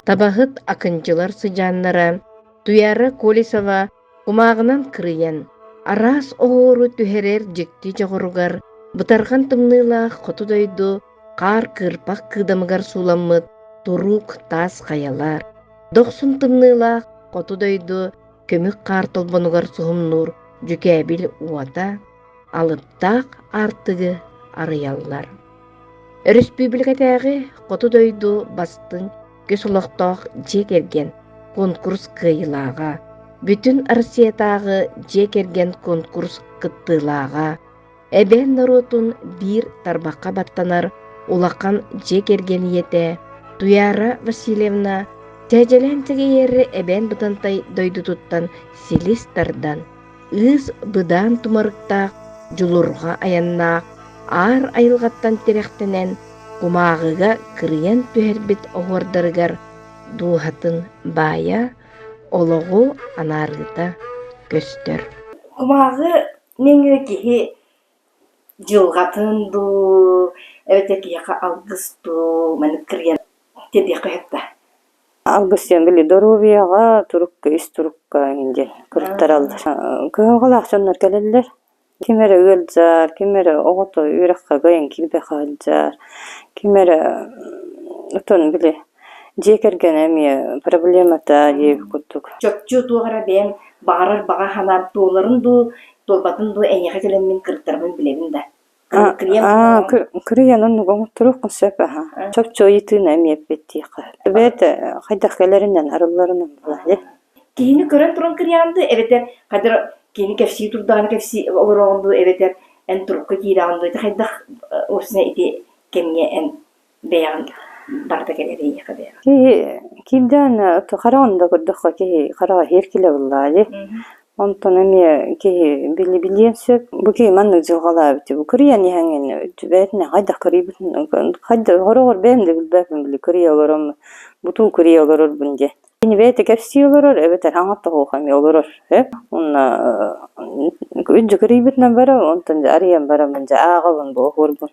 Табаһыт акынчылар сыдьааннара Туяра Колесова кумааҕынан кырыйан, араас оһуору түһэрэр дьикти дьоҕуругар бытарҕан тымныылаах хоту дойду хаар кыырпах кыыдамыгар сууламмыт туруук таас хайалар, дохсун тымныылаах хоту дойду көмүк хаар толбонугар суһумнуур дьүкээбил уота алыптаах аартыгы арыйаллар. Өрөспүүбүлүкэтээҕи Хоту дойду бастыҥ көс олохтоох дьиэ кэргэн конкурс кыайыылааҕа, Бүтүн Россиятааҕы дьиэ кэргэн конкурс кыттыылааҕа, эбээн норуотун биир тарбахха баттанар улахан дьиэ кэргэн ийэтэ Туяра Васильевна Сээдьэлээн Сэгэйээри Эбээн Бытантай дойдутуттан силис тардан, ыыс быдаан тумарыктаах дьулурҕа айаннаах аар айылҕаттан тирэхтэнэн кумааҕыга кырыйан түһэрбит оһуордарыгар дууһатын баайа, олоҕу анаарыыта көстөр. Кумааҕы нөҥүө киһи дьылҕатын дуу, эбэтэр киһиэхэ алгыс дуу маннык кырыйан тиэрдиэххэ сөп да? Алгыс диэн били доруобуйаҕа, турукка, ис турукка эҥин диэн кырыттараллар. Кыһалҕалаах дьоннор кэлэллэр. Ким эрэ ыалдьар, ким эрэ оҕото үөрэххэ кыайан киирбэххэ сылдьар, ким эрэ отон били дьиэ кэргэнэ эмиэ проблемата диэбит курдук. Чопчу туох эрэ бэйэҥ баҕарар баҕа санаам туоларын дуу, туолбатын дуу эйиэхэ кэлэммин кырыттарбын билэбин да. Кырыйан оннук оҥотторуоххун сөп аһа. Чопчу ыйытыыны эмиэ эппиэттиэххэ. Бэйэтэ хайдах кэлэринэн арылларынан буолар. Киһини көрөн туран кырыйаҕын дуу эбэтэр хайдах киһини кэпсии турдаҕына кэпсии олороҕун дуу эбэтэр эн турукка киирэҕин дуу ити хайдах уопсайынан ити кэмҥэ эн бэйэҕин барыта кэлэр эйиэхэ бэйэҕин? Киһи киирдээн хараҕын да көрдөххө киһи хараҕа иһэр килэ буоллаҕа дии. Онтон эмиэ киһи били билиэн сөп. Бу киһи маннык дьылҕалаабыт бу кырыйан иһэҥҥин бэйэтинэн хайдах кырыйбытын хайдах хороҕор бэйэм да билбэппин били кырыйа олороммун бутуу кырыйа олорорбун диэн. Кини бэйэтэ кэпсии олорор эбэтэр хаҥа тоһуох эмиэ олорор ээ. Уонна үддьэ кырыйбытынан барабын, онтон дьэ арыйан бараммын дьэ ааҕабын бу оһуорбун.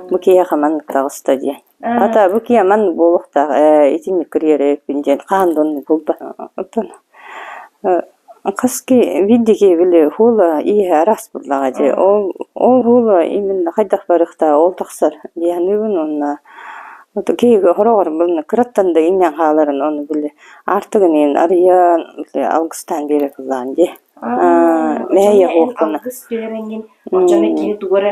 Бу киһиэхэ маннык таҕыста диэн. Ата бу киһи маннык буолуохтаах ээ итинник кырыйар эбиппин диэн хаһан да оннук булбат. Оттон хас ки биирдэ киһи били хуола ииһэ араас буоллаҕа дии. Ол ол хуола именно хайдах барыахтааҕа ол тахсар дии саныыбын уонна киһигэ хороҕор булна кыраттан да иҥнэн хааларын ону били аартыгын иһин арыйан били алгыстаан биэрэр буоллаҕын дии. Мэһэйэ суоххуна. Алгыс түһэрэҥҥин оччону кини тугу эрэ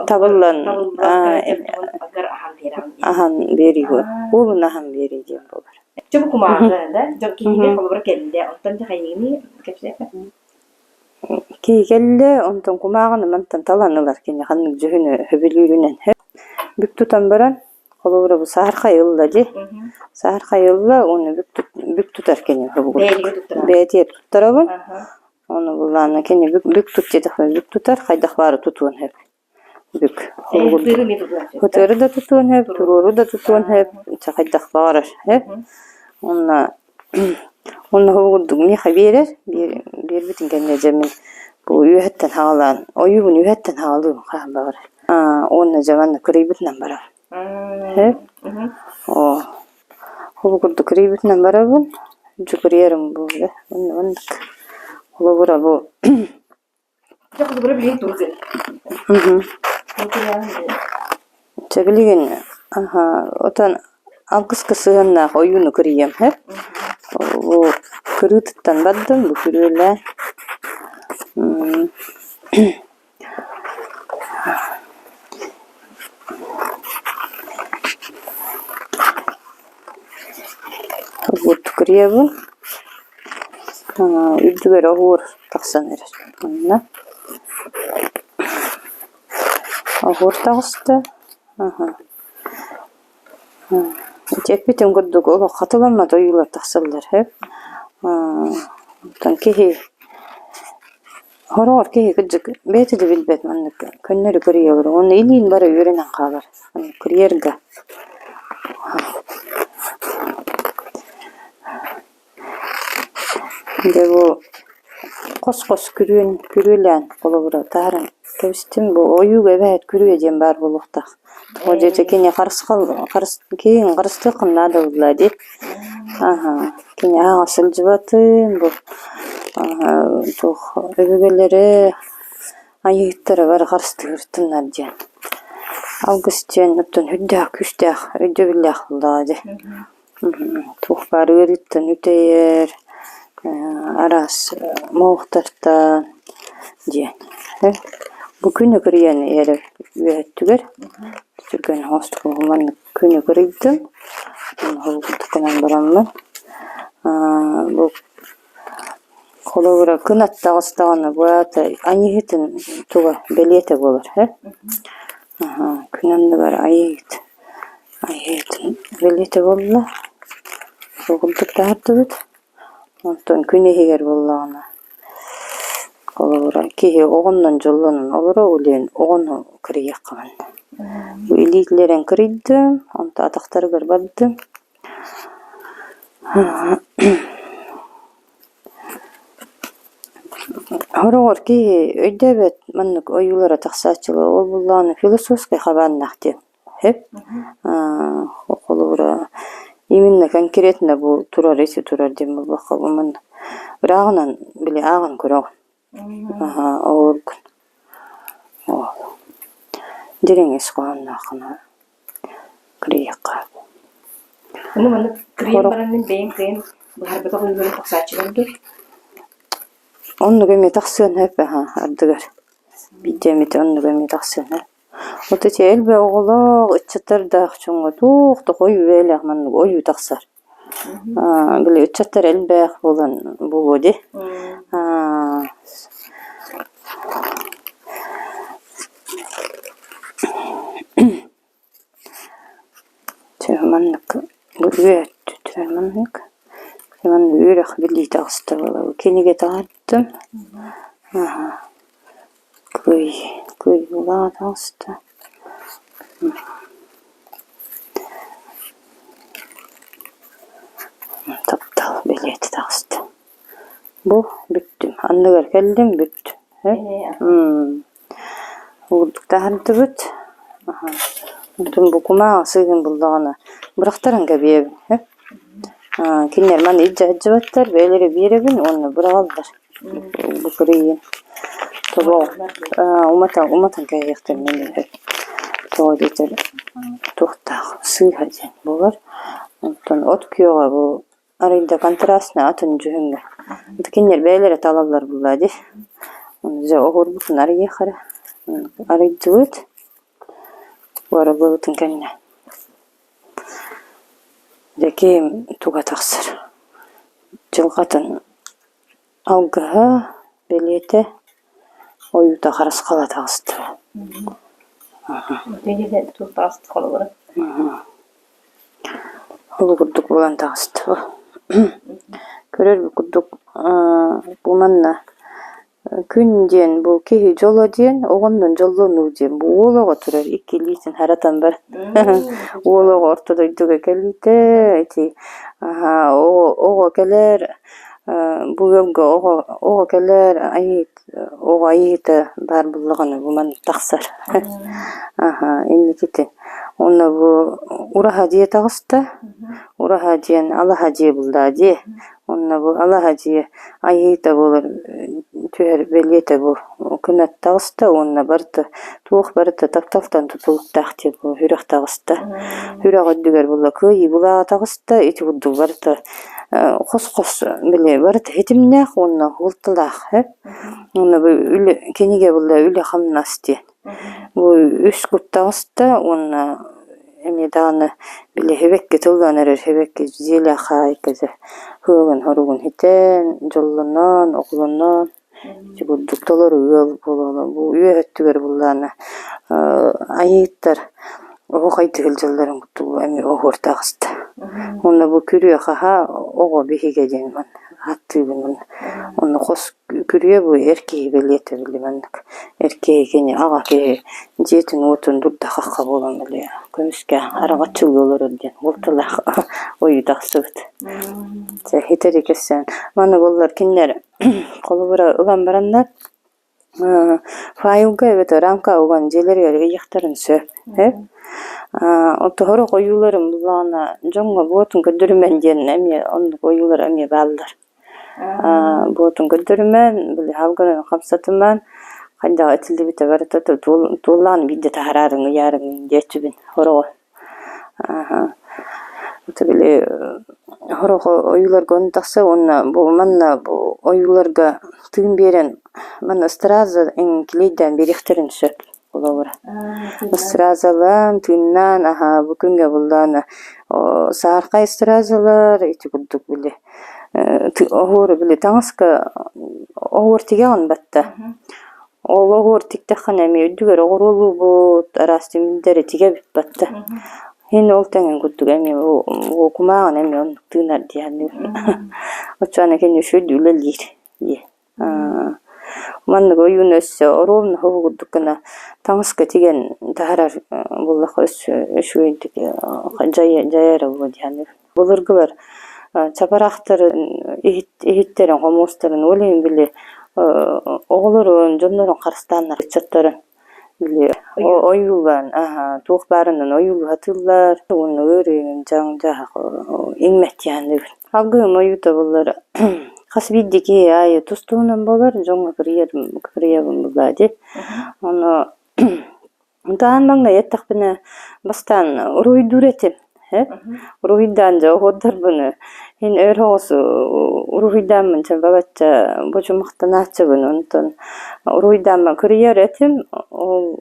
Табыллан табыллан аһан биэрэҕин дии. аһан биэрии уолун аһан биэрии диэн буолар. Чэ бу кумааҕы да дьон киһигэ холобура кэллэ онтон дьэ хайыыный кэпсээтэ. Киһи кэллэ, онтон кумааҕыны мантан талан ылар кини ханнык дьүһүнү сөбүлүүрүнэн бүк тутан баран, холобура бу саһархай ылла дии, саһархай ылла уонна бүк, бүк тутар кини бэйэтигэр туттарабын, ону былаана кини бүк, бүк тут диэтэхпинэ бүк тутар, хайдах баара тутуон сөп. Бүк. Ытыары да тутуон сөп, туруору да тутуон сөп, чэ хайдах баҕарар сөп. Уонна уонна ол курдук миэхэ биэрэр, биэрбитин кэннэ дьэ мин бу үөһэттэн хаалаан, ойуубун үөһэттэн хаалыым хаһан баҕарар. Уонна дьэ манна кырыйбытынан барабын. Сөп. Оо, ол курдук кырыйбытынан барабын, дьукуруйарым буолла. Онно маннык холобура бу Дьэ холобура билигин тугу гын? Чэ билигин отон алгыска сыһыаннаах ойууну кырыйыам сөп. Бу кырыытыттан бардым, бу күрүөлээн. Вот кырыйабын. Үрдүгэр оһуор тахсан эрэр. Онно оһуор таҕыста. Ити эппитим курдук олох хатыламмат ойуулар тахсаллар сөп. Оттон киһи хороҕор киһи кырдьык бэйэтэ да билбэт маннык көннөрү кырыйа олорор уонна илиин бары үөрэнэн хаалар кырыйарга. Дьэ бу хос-хос күрүөн күрүөлээн холобура таһааран. Кэбистим бу ойууга эбээт күрүө диэн баар буолуохтаах. Тоҕо диэтэ кини харысхал харыс киһиҥ харыстыаххын наада буолла дии. Аһа кини ааҕа сылдьыбатын бу туох өбүгэлэрэ айыыһыттара бары харыстыыртыннар диэн. Алгыс диэн оттон үрдээх күүстээх өйдөбүллээх буоллаҕа дии. Туох баар ыарыыттан үтэйэр, араас моһуохтартан диэн. Бу күнү кырыйан эрэр үөһэттүгэр түргэн оҥостубут күнү кырыйдым. Гынан бараммын бу холобура күн аттаҕыстаҕына бу аата айыыһытын туга бэлиэтэ буолар ээ. Күн анныгар айыыһыт айыыһытын бэлиэтэ буолла. Ол курдук таһаардыбыт. Онтон күн иһигэр буоллаҕына холобура киһи оҕоннон дьоллонон олорор улиэн оҕону кырыйыахха манна. Бу илиилэрин кырыйдым, онтон атахтарыгар бардым. Хороҕор киһи өйдөөбөт маннык ойуулара тахсааччылар ол буоллаҕына философскай хабааннаах диэн сөп. Холобура именно конкретно бу турар ити турар диэн буолбакка бу манна ырааҕынан били ааҕан көрөҕүн. Аһаа оҕургун. Дириҥ ис хоһооннооххуна кырыйыахха. Ону маннык кырыйан баран мин бэйэм кыайан быһаарбатах ойууларын тахсааччылар дуо? Оннук эмиэ тахсыан сөп аһаа ардыгар. Биирдэ эмит оннук эмиэ тахсыан сөп. Вот ити элбэх оҕолоох, ыччаттардаах дьоҥҥо туох да хойуу бэйэлээх маннык ойуу тахсар. Били ыччаттар элбэх буолан буолуо дии. Чэ маннык бу үөттүтүгэр маннык манна үөрэх билии таҕыста буолла кинигэ таһаардым кый кыйбылаа таҕыста Таптал билиэтэ таҕыста. Бу бүттүм, анныгар кэллим бүттүм. Уурдук таһырдыбыт. Онтон бу кумааҕы сыыһын буллаҕына бырахтаран кэбиһэбин. Кинилэр маны илдьэ сылдьыбаттар, бэйэлэрэ биэрэбин уонна быраҕаллар. Бу кырыйын тобоҕ уматан уматан кэбиһиэхтэрин сөп. Тоҕо диэтэр туохтаах сыыһа диэн буолар. Онтон от күөҕэ бу арыйда контрастнай атын дьүһүҥҥэ. Кинилэр бэйэлэрэ талаллар буоллаа дии. Дьэ оһуорбутун арыйыах эрэ. Арыйдыбыт. Уорабылбытын кэннэ. Дьэ киһим туга тахсар. Дьылҕатын Алгыһа, бэлиэтэ, ойуута харысхала таҕыста Ол курдук буолан таҕыста Көрөр курдук бу манна күн диэн бу киһи дьоло диэн оҕоннон дьоллонуу диэн бу уол оҕо турар икки илиитин харатан баран уол оҕо орто дойдуга кэлиитэ ити оҕо оҕо кэлэр Бу ыалга оҕо оҕо кэлэр айыы оҕо айыыта баар буоллаҕына бу манна тахсар Аһа инникити Уонна бу ураһа дьиэ таҕыста ураһа диэн алаһа дьиэ буллаа дьиэ Уонна бу алаһа дьиэ айыыта буолар түһэр бэлиэтэ бу кынат таҕыста уонна барыта туох барыта тапталтан тутулуктаах диэн бу үрэх таҕыста Үрэх үрдүгэр буолла кыайыы булааҕа таҕыста ити курдук барыта хос-хос били барыта ситимнээх уонна уолталаах ээ. Уонна бу үлэ кинигэ буолла үлэ-хамнас диэн. Бу үс куттаҕаста уонна эмиэ даҕаны били эбэкки тыллаан эрэр эбэкки дьиэлээх хаһаайката ыалын-хоругун ситэн, дьоллонон, оҕолонон Ити курдук толору ыал буолуола. Бу үөһэ өттүгэр буллаҕына айыыттар оһуохайдыы сылдьалларын курдук эмиэ оһуор таҕыста. Уонна бу күрүө-хаһаа оҕо биһигэ диэн манна ааттыыбын уонна онно хос күрүө бу эр киһи бэлиэтэ били маннык эр киһи кини аҕа киһи дьиэтин-уотун дурда-хахха буолан били көмүскэ араҥаччылыы олорор диэн уолталаах ойуу тахсыбыт. Дьэ ситэри кэпсээн. Маны буоллар кинилэр Холобура ылан бараннар, Файлга эбэтэр рамка уган дьиэлэригэр ыйыахтарын сөп. Оттоһорох ойууларым буллаҕына дьоҥҥо буотун көрдөрүмэн диэн эмиэ оннук ойуулар эмиэ бааллар. Буотун көрдөрүмэн, били халгынан хамсатыман, хайдах этиллибитэ барыта туоллаан биирдэ таһаараарыҥ, ыйаарыҥ диэччибин хороҕо. Это били сорох ойууларга ону тахса уонна бу манна бу ойууларга тыын биэрэн манна страза килиэйдээн биэриэхтэрин сөп холобура. Стразалаан, тыыннаан аһаа бу күҥҥэ буллаана саархай стразалар ити курдук били оһуору били таҥаска оһуор тигэҕин батта. Ол оһуор тиктэххинэ эмиэ үрдүгэр оҕуруолуубут, араас түмүлдэри тигэбит батта. Иһин ол тэҥин курдук эмиэ бу кумааҕыны эмиэ оннук тыынар дии саныыбын. Оччоҕуна кини үчүгэй үлэлиир дии. Маннык ойууну өссө оруобуна хоһу курдук гына таҥаска тигэн таһаарар буоллахха өссө үчүгэйдик дьайара буолуо дии саныыбын. Былыргылар чапараахтарын иһиттэрин, хомуостарын ол иһин били оҕолорун, дьоннорун харыстааннар ыччаттарын били ойуулаан туох баарынан ойуулуу сатыыллар уонна ыарыыгын дьаҥ-дьаһах иҥмэт дии саныыбын. Алгыһым ойуута буоллар хас биирдии киһи аайы тус-туһунан буолар, дьоҥҥо кырыйабын буллаа дии. Ону Таан маҥнай эттэхпинэ, бастаан уруһуйдуур этим, ээ. Уруһуйдаан дьэ оһуордарбын иһин өр соҕус уруһуйдааммын чэ балачча бочумахтанааччыбын, онтон уруһуйдааммын кырыйар этим, ол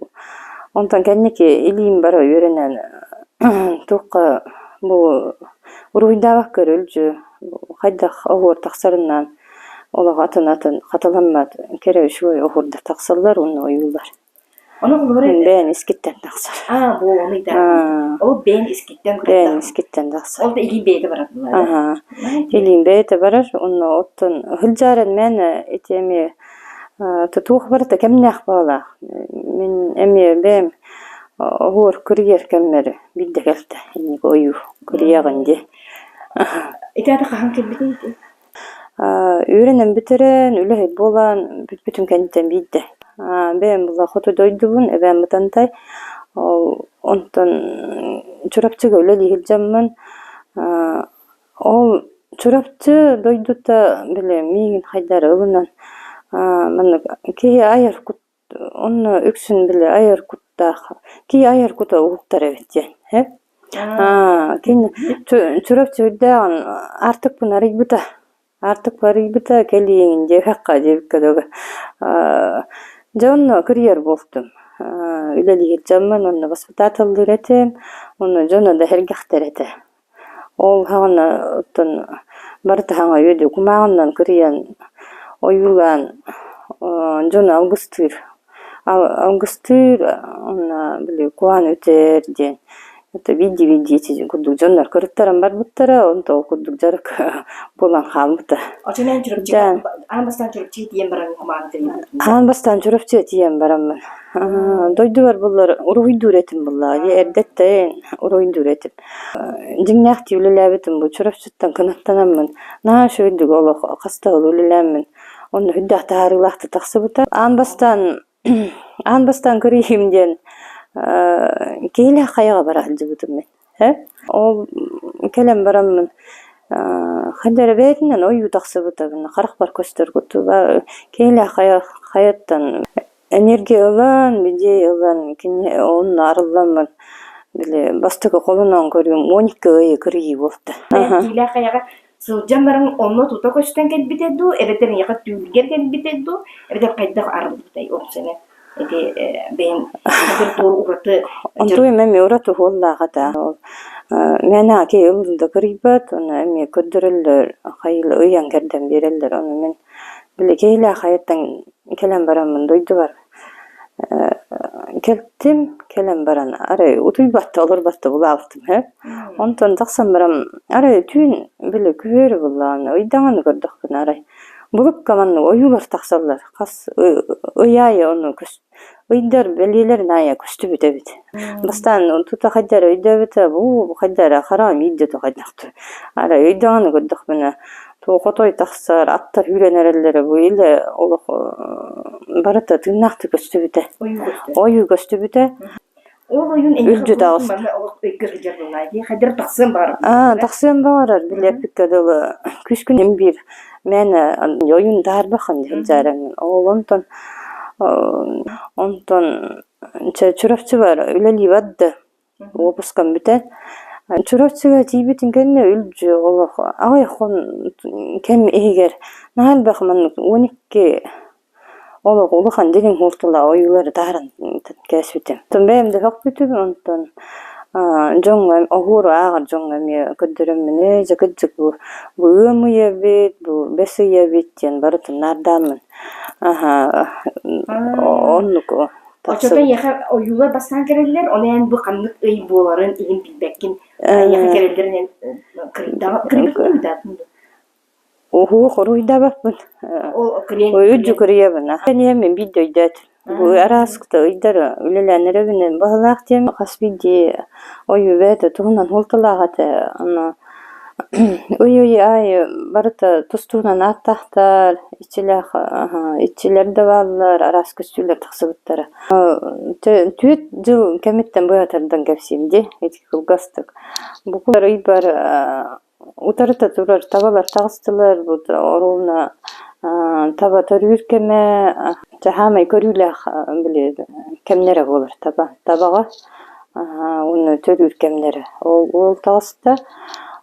онтон кэнники илиим бара үөрэнэн туохха бу уруһуйдаабакка эрэ үлдьү хайдах оһуор тахсарынан олох атын-атын хатыламмат кэрэ үчүгэй оһуордар тахсаллар уонна ойуулар. Ону холобура Бэйэн искиттэн тахсар. Аа, бу ону ыйдаан. Ол бэйэн искиттэн Бэйэн искиттэн тахсар. Ол да илиин бэйэтэ барар буолар. Аһаа. Илиин бэйэтэ барар. Онно оттон сылдьааран мээнэ ити эмиэ туох барыта кэмнээх баҕалаах. Мин эмиэ бэйэм оһуор кырыйар кэммэр биирдэ кэлтэ. Инник ойуу кырыйаҕын дии. Ити ата хаһан кэлбитий ити? Үөрэнэн бүтэрэн, үлэһит буолан бүппүтүм кэнниттэн биирдэ. Бэйэм була хоту дойдубун, эбээм Бытантай. Ол онтон Чурапчыга үлэлии сылдьаммын, ол Чурапчы дойдута били миигин хайдары ылынан маннык киһи айар кут Онно үксүн били айар куттаах, киһи айар кута уһуктар эбит диэн, ээ. Кини Чурапчы үрдээҕин аартыкпын арыйбыта, аартыкпын арыйбыта кэлииҥ диэтэххэ диэбиккэ дылы. Дьэ онно кырыйар буолтум. Үлэлиир дьоммун онно воспитателлыыр этим, онно дьоно да сэргэхтэр этэ. Ол саҕана оттон барыта саҥа үөдү кумааҕынан кырыйан, ойуулаан дьону алгыстыыр. Алгыстыыр уонна били куһаҕан үтэр диэн это биирдии-биирдии ити курдук дьоннор кырыттаран барбыттара, онто ол курдук дьарык буолан хаалбыта. Оччону эн Чурапчыга аан бастаан Чурапчыга тиийэн баран кумааҕы кырыйбыт. Аан бастаан Чурапчыга тиийэн бараммын дойдубар буллар уруһуйдуур этим буллаҕа дии эрдэттэн уруһуйдуур этим. Дьиҥнээхтии үлэлээбитим бу Чурапчыттан кынаттанаммын наһаа үчүгэйдик олох хас да сыл үлэлээммин онно үрдээх таһаарыылаахтык тахсыбыта. Аан бастаан аан бастаан көрүйүүм диэн киһилээх хайаҕа бара сылдьыбытым мин. Ол кэлэн бараммын хайда эрэ бэйэтинэн ойуу тахсыбыта харахпар көстөр курдуга киһилээх хайа хайаттан Энергия ылан, идея ылан, кини онно арылламмын, били бастакы холонон көрүүм 12 ыйы кырыйыы буолта. Киилээх хайаҕа сылдьан баран онно тута көстөн кэлбитэ дуу, эбэтэр эйиэхэ түүлгэр кэлбитэ дуу, эбэтэр хайдах арыллыбытай ол сэнэ ити бэйэҥ туор ураты Онтуйум эмиэ ураты уһуоллаах этэ. Ол мээнэ киһи ыллын да кырыйбат, уонна эмиэ көрдөрөллөр, хайыылы ыйан кэрдэн биэрэллэр. Ону мин били киһилээх хайаттан Кэлэн бараммын дойдубар кэлтим, кэлэн баран арай утуйбатта, олорбатта булаабытым ээ. Онтон тахсан баран арай түүн били күһүөрү буллаҕына ыйдаҥаны көрдөхпүнэ арай былыкка маннык ойуулар тахсаллар. Хас ый аайы ону ыйдар бэлиэлэрин аайы көстүбүт эбит. Бастаан тута хайда эрэ өйдөөбүтэ, бу хайда эрэ хараҕым иирдэ хайдах арай ыйдаҥаны көрдөхпүнэ. Туох отой тахсар, аттар үүрэн эрэллэрэ бу илэ олох барыта тыыннаахтык көстүбүтэ. Ойуу көстөр. Ойуу көстүбүтэ. Ол ойуун эйиэхэ Үрдү куруук таҕыста. манна олох өйгө сылдьар буоллаҕа дии, хайдах тахсыан баҕарар Аа, курдук, тахсыан баҕарар, билиэппиккэ дылы күскүн им биир мээнэ ойуун таһаарбаххын сылдьаарыҥ. Ол онтон онтон чэ Чурапчыбар үлэлии барда. Уоппускам бүтэн Чурапчыга тиийбитин кэннэ үлдьү олох аҕыйах хон кэм иһигэр наһаа элбэх маннык 12 олох улахан дириҥ суолталаах ойуулары таһааран кээспитим. Оттон бэйэм да сөхпүтүм, онтон дьоҥҥо оһуору ааҕар дьоҥҥо эмиэ көрдөрөммүн ээ дьэ кырдьык бу бу ыам ыйа эбит, бу бэс ыйа эбит диэн барытын наардааммын аһа оннук Оччото эйиэхэ ойуулар бастаан кэлэллэр, ону эн бу ханнык ый буоларын иһин билбэккин. Эйиэхэ кэлэллэрин эн кырыйдаҕа кырыйбыккын дуу? Уһуу хоруйдаабаппын. Ол кырыйан Үрдү кырыйабын. Кэниэм мин биирдэ өйдөөтүм. Бу араас ыйдар үлэлээн эрэбинэн баһылаах диэн хас биирдии ойуу бэйэтэ туһунан суолталаах этэ. Ону Ый-ый аайы барыта тус-туһунан ааттаахтар, иччилээх иччилэр да бааллар, араас көстүүлэр тахсыбыттара. Түөрт дьыл кэмиттэн быһа тардан кэпсиим дии, ити кылгастык. Бу ыйбар утарыта турар табалар таҕыстылар, бу оруобуна таба төрүүр кэмэ, саамай көрүүлээх били кэмнэрэ буолар таба. Табаҕа Уонна төрүүр кэмнэрэ ол уол таҕыста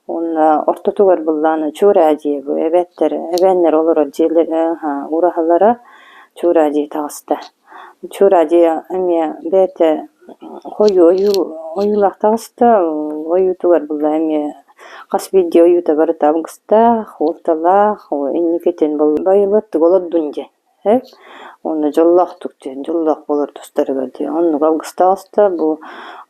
уонна ортотугар быллаана Чуураа дьиэ бу эбээттэр эбээннэр олорор дьиэлэрэ ураһалара Чуураа дьиэ таҕыста. Чуураа дьиэ эмиэ бэйэтэ хойуу ойуу ойуулаах таҕыста ойуутугар булла эмиэ хас биирдии ойуута барыта алгыстаах, уолталаах инникитин байылыаттык олордун диэн Э, уонна дьоллоохтук диэн, дьоллоох буолар тустарыгар диэн. Оннук алгыстаҕаста бу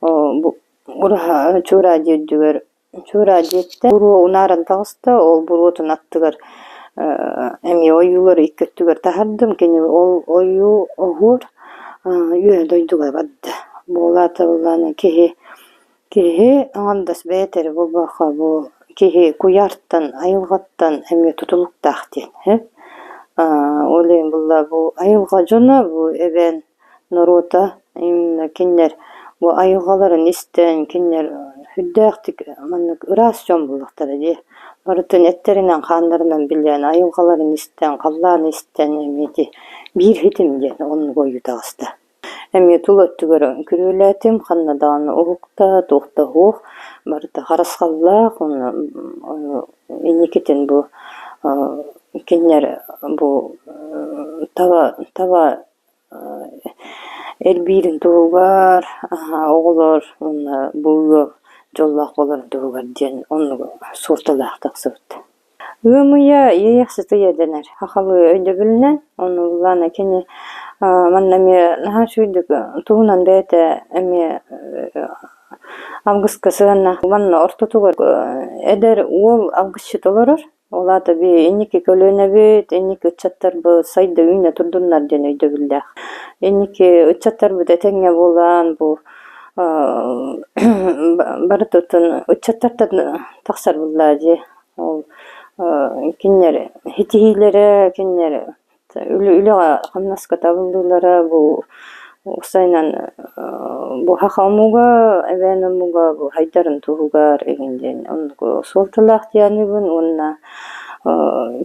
бу ураһа Чуураа дьиэ үрдүгэр Чуураа дьиэттэн буруо унааран таҕыста, ол буруотун аттыгар эмиэ ойуулары икки өттүгэр таһардым. Кини ол ойуу оһуор үөһэ дойдуга барда. Буолаата былаана киһи Киһи аҥардас бэйэтэ эрэ буолбакка, бу киһи куйаартан, айылҕаттан эмиэ тутулуктаах диэн сөп. Ол иһин буолла бу айылҕа дьоно, бу эбээн норуота именно кинилэр бу айылҕаларын истэн, кинилэр сүрдээхтик маннык ыраас дьон буоллахтара дии. Барытын эттэринэн-хааннарынан билэн, айылҕаларын истэн, халлааны истэн эмиэ ити биир ситим диэн оннук ойуу таҕыста. Эмиэ тула өттүгэр күрүөлээтим, ханна даҕаны уһукта, туох да суох, барыта харысхаллаах уонна инникитин бу кинилэр бу таба таба элбиирин туһугар оҕолор уонна бу ыал дьоллоох буоларын туһугар диэн оннук суолталаах тахсыбыт. Ыам ыйа Иэйэхсит ыйа дэнэр. Сахалыы өйдөбүлүнэн, ону ыллаана кини манна эмиэ наһаа үчүгэйдик туһунан бэйэтэ эмиэ алгыска сыһыаннаах. Манна ортотугар эдэр уол алгысчыт олорор. Ол аата би инники көлүөнэбит, инники ыччаттарбыт сайда үүнэ турдуннар диэн өйдөбүллээх. Инники ыччаттарбыт этэҥҥэ буолан бу барытыттан ыччаттартан тахсар буоллаа дии. Ол кинилэр ситиһиилэрэ, кинилэр үлэҕэ-хамнаска табыллыылара бу уопсайынан бу саха омуга, эбээн омуга бу сайдарын туһугар игин диэн оннук суолталаах дианыбын уонна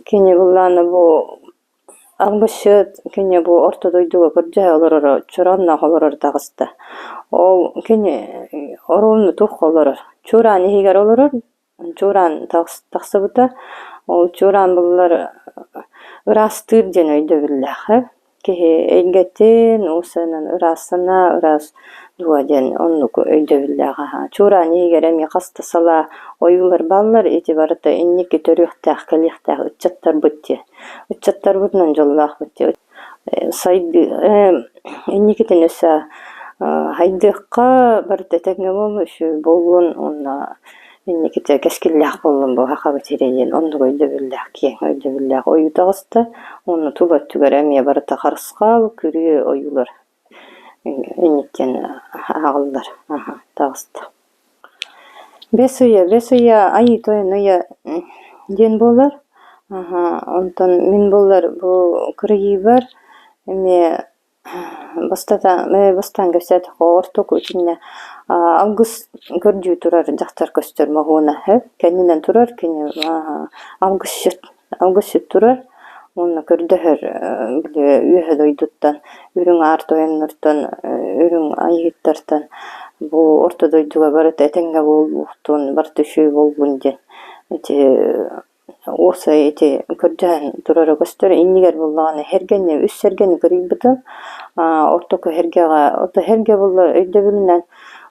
кини былаана бу Алгысчыт кини бу орто дойдуга көрдөһө олороро, чороонноох олорор таҕыста. Ол кини оруолну туохха олорор? Чуораан иһигэр олорор, чуораан тахсыбыта. Ол чуораан буллар ыраастыыр диэн өйдөбүллээх ээ. Киһи эйгэтин, уусанан ыраастана, ыраас дуо диэн оннук өйдөбүллээх аһа. Чуораан иһигэр эмиэ хас да салаа ойуулар бааллар, ити барыта инники төрүөхтээх, кэлиэхтээх ыччаттарбыт диэн. Ыччаттарбытынан дьоллоохпут дии. Сайдыы инникитин өссө хайдыахха барыта этэҥҥэ буолуо, үчүгэй буолуон уонна инникитэ кэскиллээх буоллун бу Сахабыт сирэ диэн оннук өйдөбүллээх, киэҥ өйдөбүллээх ойуу таҕыста. Уонна тула өттүгэр эмиэ барыта харысхал, күрүө ойуулар инниттэн ааҕыллар таҕыста. Бэс ыйа, бэс ыйа Айыы Тойон ыйа диэн буолар. Онтон мин буоллар бу кырыйыыбар эмиэ бастатан бастаан кэпсээтэххэ ортоку итиннэ алгыс көрдүү турар дьахтар көстөр моһуона кэннинэн турар кини алгысчыт алгысчыт турар уонна көрдөһөр били үөһэ дойдуттан үрүҥ аар тойоннортон үрүҥ айыыһыттартан бу орто дойдуга барыта этэҥҥэ буолуохтун барыта үчүгэй буоллун диэн ити Уопсай ити көрдөһөн турара көстөр. Иннигэр буоллаҕына эргэни, үс сэргэни кырыйбытым. Ортоку эргэҕэ, ото эргэ буолла өйдөбүлүнэн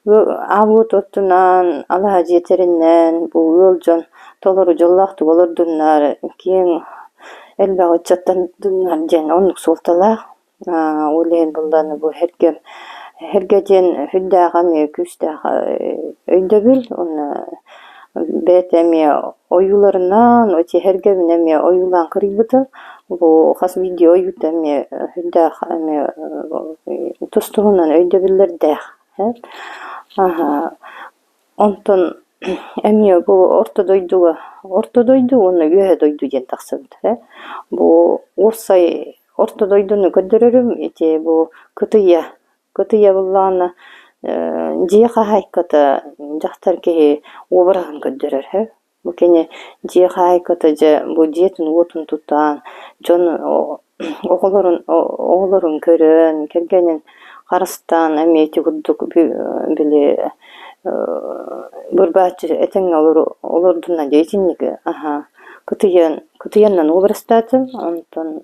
аабыт оттунан, алаһа дьиэтэринэн бу ыал дьон толору дьоллоохтук олордуннар, киэҥ элбэх ыччаттандыннар диэн оннук суолталаах. Ол иһин буоллаҕына бу эргэ эргэ диэн сүрдээх эмиэ күүстээх өйдөбүл уонна бэйэтэ эмиэ ойууларынан ити эргэбин эмиэ ойуулаан кырыйбытым. Бу хас биирдии ойуута эмиэ сүрдээх эмиэ тус-туһунан өйдөбүллэрдээх. Онтон эмиэ бу орто дойдуга орто дойду уонна үөһэ дойду диэн тахсыбыт ээ. Бу уопсай орто дойдуну көрдөрөрүм ити бу кытыйа кытыйа буоллаҕына дьиэ хаһаайката дьахтар киһи уобараһын көрдөрөр ээ. Бу кини дьиэ хаһаайката дьэ бу дьиэтин-уотун тутан, дьон оҕолорун оҕолорун көрөн, кэргэнин харыстаан эмиэ ити курдук били бырбааччы этэҥҥэ олордуна дии итинник аһаа кытыйан кытыйаннан уобарастаатым онтон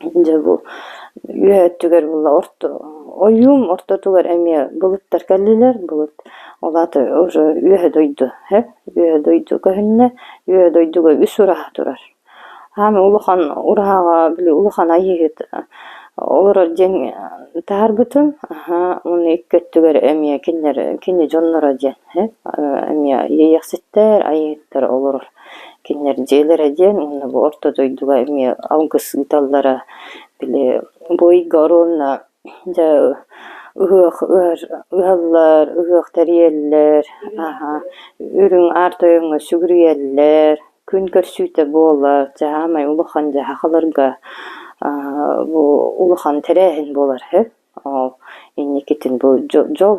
Дьэ бу үөһэ өттүгэр буолла орто ойуум ортотугар эмиэ былыттар кэллилэр, былыт ол аата уже үөһэ дойду ээ үөһэ дойду көһүннэ, үөһэ дойдуга үс ураһа турар. Хаамай улахан ураһаҕа били улахан айыыһыт олорор диэн таһаарбытым, аһаа уонна икки өттүгэр эмиэ кинилэр кини дьонноро диэн ээ эмиэ иэйэхситтэр, айыыһыттар олорор Кинилэр дьиэлэрэ диэн уонна бу орто дойдуга эмиэ алгыс ыыталлара били бу ыйга оруобуна дьэ ыһыах ыһаллар, ыһыах тэрийэллэр, аһа үрүҥ аар тойоҥҥо сүгүрүйэллэр, күн көрсүүтэ буолар, дьэ саамай улахан дьэ сахаларга бу улахан тэрээһин буолар үһү. Ол инникитин бу дьол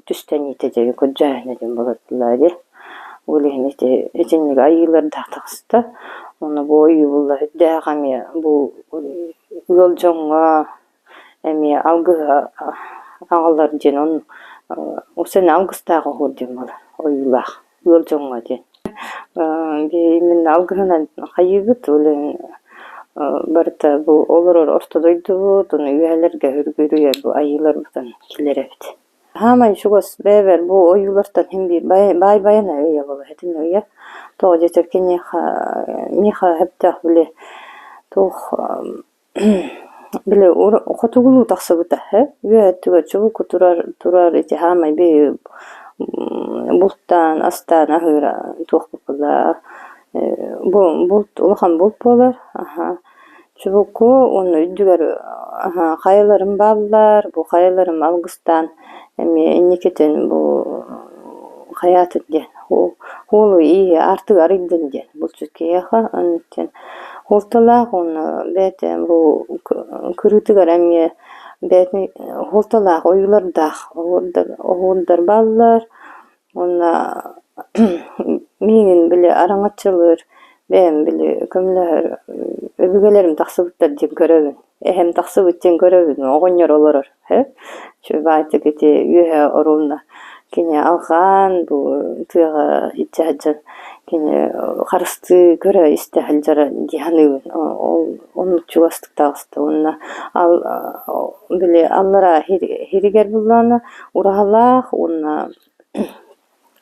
түстэниитэ дьэ көрдьөөһүнэ диэн буолар дии. Ол иһин ити итинник айыылардаах таҕыста. Уонна бу ойуу булла үрдээх эмиэ бу ыал дьоҥҥо эмиэ алгыһы аҕалар диэн он сен алгыстаах оһуор диэн буолар ойуулаах ыал дьоҥҥо диэн. Мин алгыһынан хайыыбыт, ол иһин барыта бу олорор орто дойдубут, ону үөһэлэргэ үргүрүйэр бу айыыларбытын киллэрэбит. Саамай чугас бэйэбэр бу ойуулартан син биир баай байана өйө буолар этим өйө. Тоҕо диэтэр киниэхэ миэхэ сөптөөх били туох Били хотугулуу тахсыбыта ээ, үөһэ өттүгэр чубуку турар турар ити саамай бэйи бултаан, астаан аһыыра туох букулаа бу булт улахан булт буолар аһаа чубуку уонна үрдүгэр аһаа хайаларым бааллар, бу хайаларым алгыстаан эмиэ инникитин бу хайаатын диэн Уолу ииһи аартыгы арыйдын диэн булчут киһиэхэ оннуктан суолталаах уонна бэйэтэ бу кырыытыгар эмиэ бэйэтин суолталаах ойуулардаах оһуордар бааллар уонна миигин били араҥаччылыыр бэйэм били көмөлөһөр өбүгэлэрим тахсыбыттар диэн көрөбүн эһэм тахсыбыт диэн көрөбүн оҕонньор олорор Баайтык ити үөһэ оруобуна кини алҕаан бу тыаҕа илдьэ сылдьан кини харыстыы көрө-истэ сылдьара дии саныыбын. Ол оннук чугастык таҕыста уонна били аллараа иһиригэр буллаҕына ураһалаах уонна